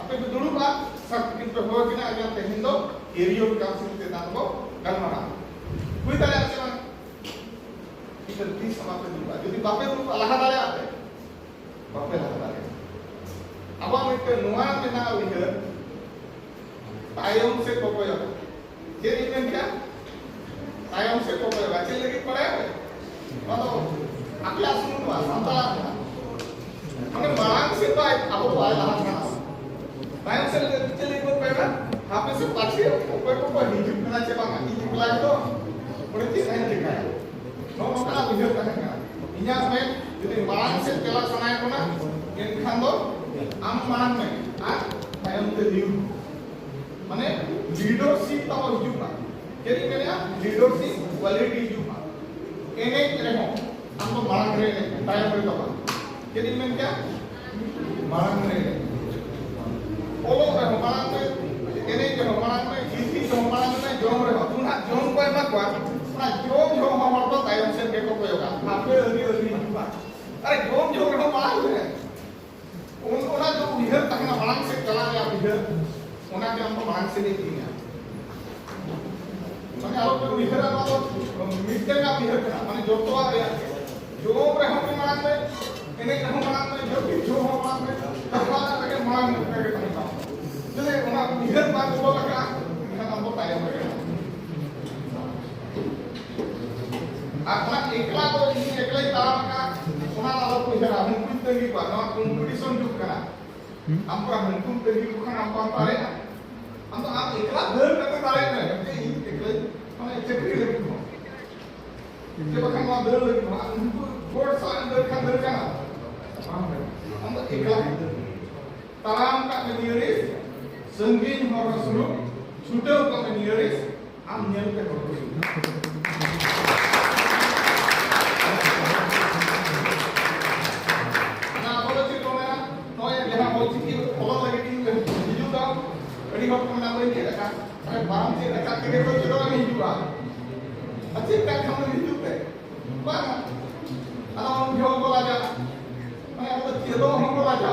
ᱟᱯᱮ ᱯᱮ ᱫᱩᱲᱩᱵᱼᱟ, ᱥᱟᱨ ᱛᱤᱠᱤᱱ ᱯᱮ ᱦᱚᱦᱚ ᱠᱤᱱᱟ, ᱟᱭᱟ ᱛᱮᱦᱮᱧ ᱫᱚ ᱠᱮᱨᱤᱭᱟᱨ ᱠᱟᱣᱩᱱᱥᱮᱞᱤᱝ ᱪᱮᱛᱟᱱ ᱨᱮᱵᱚ ᱜᱟᱞᱢᱟᱨᱟᱣ᱾ ᱦᱩᱭ ᱫᱟᱲᱮᱭᱟᱜᱼᱟ ᱥᱮ ᱵᱟᱝ? ᱴᱷᱤᱠ ᱟᱪᱷᱮ, ᱛᱤᱥ ᱦᱚᱸ ᱵᱟᱯᱮ ᱫᱩᱲᱩᱵᱼᱟ᱾ ᱡᱩᱫᱤ ᱵᱟᱯᱮ ᱫᱩᱲᱩᱵᱼᱟ, ᱞᱟᱦᱟ ᱫᱟᱲᱮᱭᱟᱜᱼᱟ ᱯᱮ? ᱵᱟᱯᱮ ᱞᱟᱦᱟ ᱫᱟᱲᱮᱭᱟᱜᱼᱟ᱾ ᱟᱵᱚᱣᱟᱜ ᱢᱤᱫᱴᱮᱱ ᱱᱚᱣᱟ ᱢᱮᱱᱟᱜᱼᱟ ᱩᱭᱦᱟᱹᱨ, ᱛᱟᱭᱚᱢ ᱥᱮᱫ ᱠᱚ ᱠᱚᱭᱚᱜᱟ᱾ ᱪᱮᱫ ᱤᱧ ᱢᱮᱱ ᱠᱮᱫᱟ? ᱛᱟᱭᱚᱢ ᱥᱮᱫ ᱠᱚ ᱠᱚᱭᱚᱜᱟ᱾ ᱪᱮᱫ ᱞᱟᱹᱜᱤᱫ ᱵᱟᱲᱟᱭᱟ ᱯᱮ? ᱱᱚᱣᱟ ᱫᱚ ᱟᱯᱮᱭᱟᱜ ᱥᱩᱢᱩᱝ ᱫᱚ ᱵᱟᱝ, ᱥᱟᱱᱛᱟᱲᱟᱜ ᱠᱟᱱᱟ᱾ ᱢᱟᱱᱮ ᱢᱟᱲᱟᱝ ᱥᱮᱫ ᱫᱚ ᱟᱡ, ᱟᱵᱚ ᱫᱚ ᱵᱟᱭ ᱞᱟᱦᱟ ᱠᱟᱱᱟ᱾ ᱛᱟᱭᱚᱢ ᱥᱮᱫ ᱪᱮᱫ ᱞᱟᱹᱜᱤᱫ ᱵᱚᱱ ᱠᱚᱭᱚᱜᱟ? ᱯᱟᱪᱷᱮ ᱚᱠᱚᱭ ᱠᱚᱠᱚ ᱦᱤᱡᱩᱜ ᱠᱟᱱᱟ ᱪᱮ ᱵᱟᱝᱟ, ᱤᱧ ᱮᱠᱞᱟ ᱜᱮᱛᱚ ᱚᱸᱰᱮ ᱪᱮᱫ ᱤᱧ ᱪᱮᱠᱟᱭᱟ? ᱱᱚᱜᱼᱚ ᱱᱚᱝᱠᱟᱱᱟᱜ ᱩᱭᱦᱟᱹᱨ ᱛᱟᱦᱮᱸ ᱠᱟᱱᱟ᱾ ᱤᱧᱟᱹᱜ ᱢᱮᱱ, ᱡᱩᱫᱤ ᱢᱟᱲᱟᱝ ᱥᱮᱫ ᱪᱟᱞᱟᱜ ᱥᱟᱱᱟᱭᱮᱫ ᱵᱚᱱᱟ, ᱮᱱᱠᱷᱟᱱ ᱫᱚ ᱟᱢ ᱢᱟᱲᱟᱝ ᱢᱮ ᱟᱨ ᱛᱟᱭᱚᱢ ᱛᱮ ᱞᱤᱭᱩ᱾ ᱢᱟᱱᱮ leadership ᱛᱟᱵᱚ ᱦᱤᱡᱩᱜ ᱢᱟ᱾ ᱪᱮᱫ ᱤᱧ ᱢᱮᱱᱮᱫᱼᱟ? Leadership quality ᱦᱤᱡᱩᱜ ᱢᱟ᱾ ᱮᱱᱮᱡ ᱨᱮᱦᱚᱸ ᱟᱢ ᱫᱚ ᱢᱟᱲᱟᱝ ᱨᱮ ᱮᱱᱮᱡ ᱢᱮ, ᱛᱟᱭᱚᱢ ᱨᱮ ᱫᱚ ᱵᱟᱝ᱾ ᱪᱮᱫ ᱤᱧ ᱢᱮᱱ ᱠᱮᱫᱟ? ᱢᱟᱲᱟᱝ ᱨᱮ ᱮᱱᱮᱡ᱾ ᱚᱞᱚᱜ ᱨᱮᱦᱚᱸ ᱢᱟᱲᱟᱝ ᱢᱮ, ᱮᱱᱮᱡ ᱨᱮᱦᱚᱸ ᱢᱟᱲᱟᱝ ᱢᱮ, ᱜᱤᱛᱤᱡ ᱨᱮᱦᱚᱸ ᱢᱟᱲᱟᱝ ᱢᱮ, ᱡᱚᱢ ᱨᱮᱦᱚᱸ᱾ ᱩᱱᱟᱹᱜ ᱡᱚᱢ ᱠᱚ ᱮᱢᱟ ᱠᱚᱣᱟ, ᱚᱱᱟ ᱡᱚᱢ ᱡᱚᱢ ᱦᱚᱸ ᱦᱚᱲ ᱫᱚ ᱛᱟᱭᱚᱢ ᱥᱮᱫ ᱜᱮᱠᱚ ᱠᱚᱭᱚᱜᱟ᱾ ᱦᱟᱯᱮ ᱟᱹᱣᱨᱤ ᱟᱹᱣᱨᱤ ᱦᱤᱡᱩᱜᱼᱟ᱾ ᱟᱨᱮ ᱡᱚᱢ ᱡᱚᱢ ᱨᱮᱦᱚᱸ ᱢᱟᱲᱟᱝ ᱢᱮ᱾ ᱩᱱ ᱚᱱᱟ ᱫᱚ ᱩᱭᱦᱟᱹᱨ ᱛᱟᱦᱮᱱᱟ, ᱢᱟᱲᱟᱝ ᱥᱮᱫ ᱪᱟᱞᱟᱜ ᱨᱮᱭᱟᱜ ᱩᱭᱦᱟᱹᱨ, ᱚᱱᱟ ᱜᱮ ᱟᱢ ᱫᱚ ᱢᱟᱲᱟᱝ ᱥᱮᱫ ᱮ ᱤᱫᱤ ᱢᱮᱭᱟ᱾ ᱢᱟᱱᱮ ᱟᱞᱚ ᱯᱮ ᱩᱭᱦᱟᱹᱨᱟ, ᱱᱚᱣᱟ ᱫᱚ ᱢᱤᱫᱴᱟᱝ ᱟᱜ ᱩᱭᱦᱟᱹᱨ ᱠᱟᱱᱟ, ᱢᱟᱱᱮ ᱡᱚᱛᱚᱣᱟᱜ ᱨᱮᱭᱟᱜ ᱜᱮ᱾ ᱡᱚᱢ ᱨᱮᱦᱚᱸ ᱯᱮ ᱢᱟᱲᱟᱝ ᱢᱮ, ᱮᱱᱮᱡ ᱨᱮᱦᱚᱸ ᱢᱟᱲᱟᱝ ᱢᱮ, ᱡᱟᱹᱯᱤᱫ ᱡᱚᱦᱚᱜ ᱦᱚᱸ ᱢᱟᱲᱟᱝ ᱢᱮ, ᱡᱚᱛᱚᱣᱟᱜ ᱨᱮᱜᱮ ᱢᱟᱲᱟᱝ ᱢᱮ, ᱚᱱᱠᱟ ᱜᱮ ᱛᱟᱦᱮᱱ ᱛᱟᱢᱟ᱾ ᱡᱩᱫᱤ ᱚᱱᱟ ᱩᱭᱦᱟᱹᱨ ᱵᱟᱢ ᱵᱚᱫᱚᱞ ᱟᱠᱟᱫᱼᱟ, ᱮᱱᱠᱷᱟᱱ ᱟᱢ ᱫᱚ ᱛᱟᱭᱚᱢ ᱨᱮᱜᱮ ᱢᱮᱱᱟᱢᱟ᱾ ᱟᱨ ᱚᱱᱟ ᱮᱠᱞᱟ ᱫᱚ ᱤᱧ ᱮᱠᱞᱟᱧ ᱛᱟᱲᱟᱢ ᱟᱠᱟᱫ, ᱚᱱᱟ ᱫᱚ ᱟᱞᱚ ᱠᱚ ᱩᱭᱦᱟᱹᱨᱟ᱾ ᱩᱱᱠᱩᱧ ᱛᱟᱺᱜᱤ ᱠᱚᱣᱟ, ᱱᱚᱣᱟ competition ᱡᱩᱜᱽ ᱠᱟᱱᱟ᱾ ᱟᱢ ᱫᱚ ᱦᱟᱹᱱᱠᱩᱢ ᱛᱟᱺᱜᱤ ᱠᱚ ᱠᱷᱟᱱ ᱟᱢ ᱵᱟᱢ ᱫᱟᱲᱮᱭᱟᱜᱼᱟ᱾ ᱟᱢ ᱫᱚ ᱟᱢ ᱮᱠᱞᱟ ᱫᱟᱹᱲ ᱠᱟᱛᱮ ᱫᱟᱲᱮᱭᱟᱜ ᱢᱮ, ᱡᱟᱛᱮ ᱤᱧ ᱮᱠᱞᱟᱧ, ᱢᱟᱱᱮ ᱪᱟᱹᱠᱨᱤ ᱞᱟᱹᱜᱤᱫ ᱦᱚᱸ ᱪᱮ ᱵᱟᱠᱷᱟᱱ ᱱᱚᱣᱟ ᱫᱟᱹᱲ ᱞᱟᱹᱜᱤᱫ ᱦᱚᱸ ᱟᱢ ᱩᱱᱠᱩ ᱦᱚᱲ ᱥᱟᱞᱟᱜ ᱮᱢ ᱫᱟᱹᱲ ᱠᱷᱟᱱ ᱫᱟᱹᱲ ᱜᱟᱱᱚᱜᱼᱟ? ᱵᱟᱝ ᱜᱟᱱᱚᱜᱼᱟ᱾ ᱟᱢ ᱫᱚ ᱮᱠᱞᱟ ᱜᱮ ᱫᱟᱹᱲ ᱢᱮ᱾ ᱛᱟᱲᱟᱢ ᱠᱟᱜ ᱢᱮ ᱱᱤᱭᱟᱹ ᱨᱮᱥ, ᱥᱟᱺᱜᱤᱧ ᱦᱚᱨ ᱨᱮ ᱥᱩᱱᱩᱢ, ᱪᱷᱩᱴᱟᱹᱣ ᱠᱟᱜ ᱢᱮ ᱱᱤᱭᱟᱹ ᱨᱮᱥ, ᱟᱢ ᱧᱮᱞ ᱛᱮ ᱦᱚᱲ ᱠᱚ ᱦᱤᱡᱩᱜᱼᱟ᱾ ᱚᱱᱟ ᱟᱵᱚ ᱫᱚ ᱪᱮᱫ ᱠᱚ ᱢᱮᱱᱟ? ᱱᱚᱜᱼᱚᱭ ᱡᱟᱦᱟᱸ ᱚᱞ ᱪᱤᱠᱤ ᱚᱞᱚᱜ ᱞᱟᱹᱜᱤᱫ ᱤᱧ ᱦᱤᱡᱩᱜ ᱫᱚ, ᱟᱹᱰᱤ ᱦᱚᱲ ᱠᱚ ᱢᱮᱱᱟ, "ᱵᱟᱹᱧ ᱪᱮᱫ ᱟᱠᱟᱫ᱾" ᱟᱨᱮ, ᱵᱟᱢ ᱪᱮᱫ ᱟᱠᱟᱫ ᱛᱮᱜᱮ ᱛᱚ ᱪᱮᱫᱚᱜ ᱮᱢ ᱦᱤᱡᱩᱜᱼᱟ᱾ ᱟᱨ ᱪᱮᱫ ᱠᱟᱜ ᱠᱷᱟᱱ ᱫᱚᱢ ᱦᱤᱡᱩᱜ ᱛᱮ? ᱵᱟᱝ᱾ ᱟᱫᱚ ᱩᱱ ᱡᱚᱦᱚᱜ ᱠᱚ ᱞᱟᱡᱟᱜᱼᱟ᱾ ᱢᱟᱱᱮ, ᱟᱵᱚ ᱫᱚ ᱪᱮᱫᱚᱜ ᱦᱚᱸ ᱠᱚ ᱞᱟᱡᱟᱜᱼᱟ,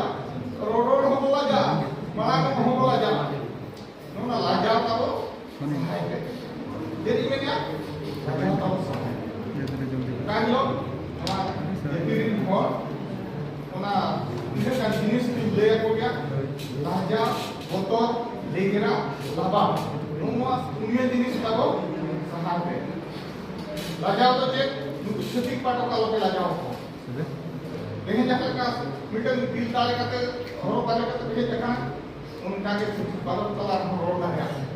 ᱨᱚᱨᱚᱲ ᱦᱚᱸ ᱠᱚ ᱞᱟᱡᱟᱜᱼᱟ, ᱢᱟᱲᱟᱝ ᱦᱚᱸ ᱠᱚ ᱞᱟᱡᱟᱜᱼᱟ᱾ ᱱᱚᱣᱟ ᱞᱟᱡᱟᱣ ᱛᱟᱵᱚ ᱥᱟᱦᱟᱭ ᱯᱮ᱾ ᱪᱮᱫ ᱤᱧ ᱢᱮᱱᱟ? ᱞᱟᱡᱟᱣ ᱛᱟᱵᱚ ᱥᱟᱦᱟᱭ ᱯᱮ᱾ ᱚᱠᱟ ᱦᱤᱞᱳᱜ ᱱᱚᱣᱟ ᱡᱟᱹᱛᱤ ᱨᱤᱱ ᱦᱚᱲ ᱚᱱᱟ ᱛᱤᱱᱟᱹᱜ ᱜᱟᱱ ᱡᱤᱱᱤᱥ ᱞᱤᱧ ᱞᱟᱹᱭ ᱟᱠᱚ ᱜᱮᱭᱟ, ᱞᱟᱡᱟᱣ, ᱵᱚᱛᱚᱨ, ᱞᱮᱜᱽᱨᱟ, ᱞᱟᱵᱟᱣ, ᱱᱚᱣᱟ ᱯᱩᱱᱭᱟᱹ ᱡᱤᱱᱤᱥ ᱛᱟᱵᱚ ᱥᱟᱦᱟᱭ ᱯᱮ᱾ ᱞᱟᱡᱟᱣ ᱫᱚ ᱪᱮᱫ? ᱱᱩᱠᱩ ᱪᱷᱟᱹᱛᱤᱠ ᱯᱟᱴᱚᱠ ᱟᱞᱚᱯᱮ ᱞᱟᱡᱟᱣ ᱟᱠᱚᱣᱟ᱾ ᱛᱮᱦᱮᱧ ᱡᱟᱦᱟᱸ ᱞᱮᱠᱟ ᱢᱤᱫᱴᱟᱝ ᱫᱤᱞ ᱫᱟᱲᱮ ᱠᱟᱛᱮ, ᱦᱚᱨᱚᱜ ᱫᱟᱲᱮ ᱠᱟᱛᱮ ᱯᱮ ᱦᱮᱡ ᱟᱠᱟᱱᱟ, ᱚᱱᱠᱟ ᱜᱮ ᱵᱟᱨᱚ ᱛᱟᱞᱟ ᱨᱮᱦᱚᱸ ᱨᱚᱲ ᱫᱟᱲᱮᱭᱟᱜᱼᱟ᱾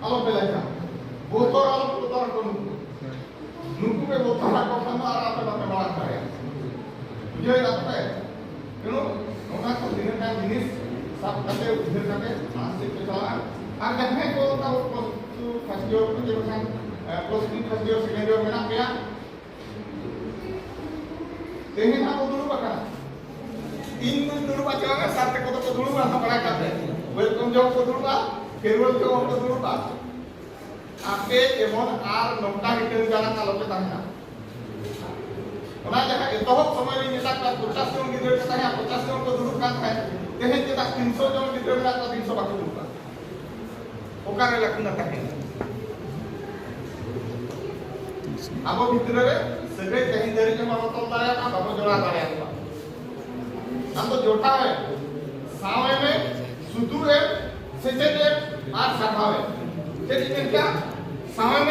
ᱟᱞᱚᱯᱮ ᱞᱟᱡᱟᱜᱼᱟ᱾ ᱵᱚᱛᱚᱨ ᱟᱞᱚᱯᱮ ᱵᱚᱛᱚᱨ ᱟᱠᱚ ᱱᱩᱠᱩ᱾ ᱱᱩᱠᱩ ᱯᱮ ᱵᱚᱛᱚᱨ ᱟᱠᱚ ᱠᱷᱟᱱ ᱫᱚ ᱟᱨ ᱟᱯᱮ ᱵᱟᱯᱮ ᱢᱟᱲᱟᱝ ᱫᱟᱲᱮᱭᱟᱜᱼᱟ᱾ ᱵᱩᱡᱷᱟᱹᱣ ᱫᱟ ᱯᱮ? ᱛᱮᱱᱩ ᱱᱚᱣᱟ ᱠᱚ ᱛᱤᱱᱟᱹᱜ ᱜᱟᱱ ᱡᱤᱱᱤᱥ ᱥᱟᱵ ᱠᱟᱛᱮ, ᱩᱭᱦᱟᱹᱨ ᱠᱟᱛᱮ ᱢᱟᱲᱟᱝ ᱥᱮᱫ ᱯᱮ ᱪᱟᱞᱟᱜᱼᱟ᱾ ᱟᱨ ᱡᱟᱦᱟᱸᱭ ᱠᱚ ᱚᱱᱠᱟ plus two first year ᱠᱚ ᱪᱮ ᱵᱟᱝᱠᱷᱟᱱ, ᱮ, plus three first year, second year ᱢᱮᱱᱟᱜ ᱯᱮᱭᱟ, ᱛᱮᱦᱮᱧ ᱦᱟᱸᱜ ᱠᱚ ᱫᱩᱲᱩᱵ ᱟᱠᱟᱱᱟ᱾ ᱤᱧ ᱫᱩᱧ ᱫᱩᱲᱩᱵ ᱟᱪᱚ ᱟᱠᱟᱱᱟ, ᱥᱟᱨ ᱛᱮᱠᱚ ᱫᱚᱠᱚ ᱫᱩᱲᱩᱵᱟ, ᱦᱟᱸᱜ ᱵᱟᱲᱟᱭ ᱠᱟᱛᱮ᱾ Welcome ᱡᱚᱢ ᱠᱚ ᱫᱩᱲᱩᱵᱟ, farewell ᱡᱚᱢ ᱠᱚ ᱫᱩᱲᱩᱵᱟ᱾ ᱟᱯᱮ ᱡᱮᱢᱚᱱ ᱟᱨ ᱱᱚᱝᱠᱟ ᱦᱤᱴᱟᱹᱝ ᱡᱟᱲᱟᱝ ᱟᱞᱚᱯᱮ ᱛᱟᱦᱮᱱᱟ᱾ ᱚᱱᱟ ᱡᱟᱦᱟᱸ ᱮᱛᱚᱦᱚᱵ ᱥᱚᱢᱚᱭ ᱨᱤᱧ ᱢᱮᱛᱟᱜ ᱠᱚᱣᱟ, ᱯᱚᱧᱪᱟᱥ ᱡᱚᱱ ᱜᱤᱫᱽᱨᱟᱹ ᱠᱚ ᱛᱟᱦᱮᱸᱱᱟ, ᱯᱚᱧᱪᱟᱥ ᱡᱚᱱ ᱠᱚ ᱫᱩᱲᱩᱵ ᱠᱟᱱ ᱛᱟᱦᱮᱸᱫ, ᱛᱮᱦᱮᱧ ᱪᱮᱫᱟᱜ ᱛᱤᱱᱥᱚ ᱡᱚᱱ ᱜᱤᱫᱽᱨᱟᱹ ᱢᱮᱱᱟᱜ ᱠᱚᱣᱟ, ᱛᱤᱱᱥᱚ ᱵᱟᱠᱚ ᱫᱩᱲᱩᱵ ᱠᱟᱱᱟ? ᱚᱠᱟᱨᱮ ᱞᱟᱹᱠᱛᱤ ᱛᱟᱦᱮᱸᱱᱟ? ᱟᱵᱚ ᱵᱷᱤᱛᱨᱤ ᱨᱮ ᱥᱟᱹᱜᱟᱹᱭ ᱛᱮᱦᱮᱧ ᱫᱷᱟᱹᱨᱤᱡ ᱦᱚᱸ ᱵᱟᱵᱚ ᱛᱚᱞ ᱫᱟᱲᱮᱭᱟᱜᱼᱟ, ᱵᱟᱵᱚ ᱡᱚᱲᱟᱣ ᱫᱟᱲᱮᱭᱟᱜᱼᱟ᱾ ᱟᱢ ᱫᱚ ᱡᱚᱴᱟᱣ ᱮᱢ, ᱥᱟᱶ ᱮᱢ, ᱥᱩᱛᱩᱜ ᱮᱢ, ᱥᱮᱪᱮᱫ ᱮᱢ ᱟᱨ ᱥᱟᱨᱦᱟᱣ ᱮᱢ᱾ ᱪᱮᱫ ᱤᱧ ᱢᱮᱱ ᱠᱮᱫᱟ? ᱥᱟᱶ ᱮᱢ,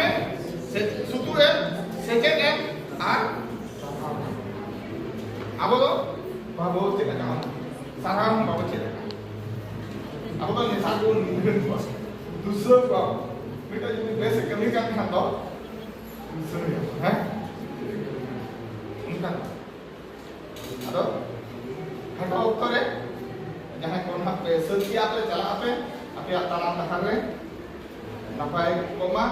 ᱥᱮ-, ᱥᱩᱛᱩᱜ ᱮᱢ, ᱥᱮᱪᱮᱫ ᱮᱢ ᱟᱨ ᱥᱟᱨᱦᱟᱣ ᱮᱢ᱾ ᱟᱵᱚ ᱫᱚ ᱵᱟᱵᱚ ᱪᱮᱫ ᱟᱠᱟᱫᱟ, ᱥᱟᱨᱦᱟᱣ ᱦᱚᱸ ᱵᱟᱵᱚ ᱪᱮᱫ ᱟᱠᱟᱫᱟ᱾ ᱟᱵᱚ ᱫᱚ ᱱᱮᱛᱟᱨ ᱵᱚᱱ ᱱᱤᱫᱷᱟᱹᱱ ᱠᱚᱣᱟ, ᱫᱩᱥᱟᱹᱣ ᱠᱚᱣᱟ᱾ ᱢᱤᱫᱴᱟᱝ ᱡᱩᱫᱤ ᱵᱮᱥ ᱮ ᱠᱟᱹᱢᱤ ᱠᱟᱱ ᱠᱷᱟᱱ ᱫᱚ ᱫᱩᱥᱟᱹᱣ ᱮᱭᱟ, ᱦᱮᱸ? ᱚᱱᱠᱟ᱾ ᱟᱫᱚ ᱠᱷᱟᱴᱚ ᱚᱠᱛᱚ ᱨᱮ ᱡᱟᱦᱟᱸᱭ ᱠᱚ ᱱᱟᱦᱟᱜ ᱯᱮ ᱥᱟᱹᱛ ᱠᱮᱜᱼᱟ ᱯᱮ, ᱪᱟᱞᱟᱜ ᱟᱯᱮ ᱟᱯᱮᱭᱟᱜ ᱛᱟᱲᱟᱢ ᱰᱟᱦᱟᱨ ᱨᱮ, ᱱᱟᱯᱟᱭ ᱠᱚᱜ ᱢᱟ᱾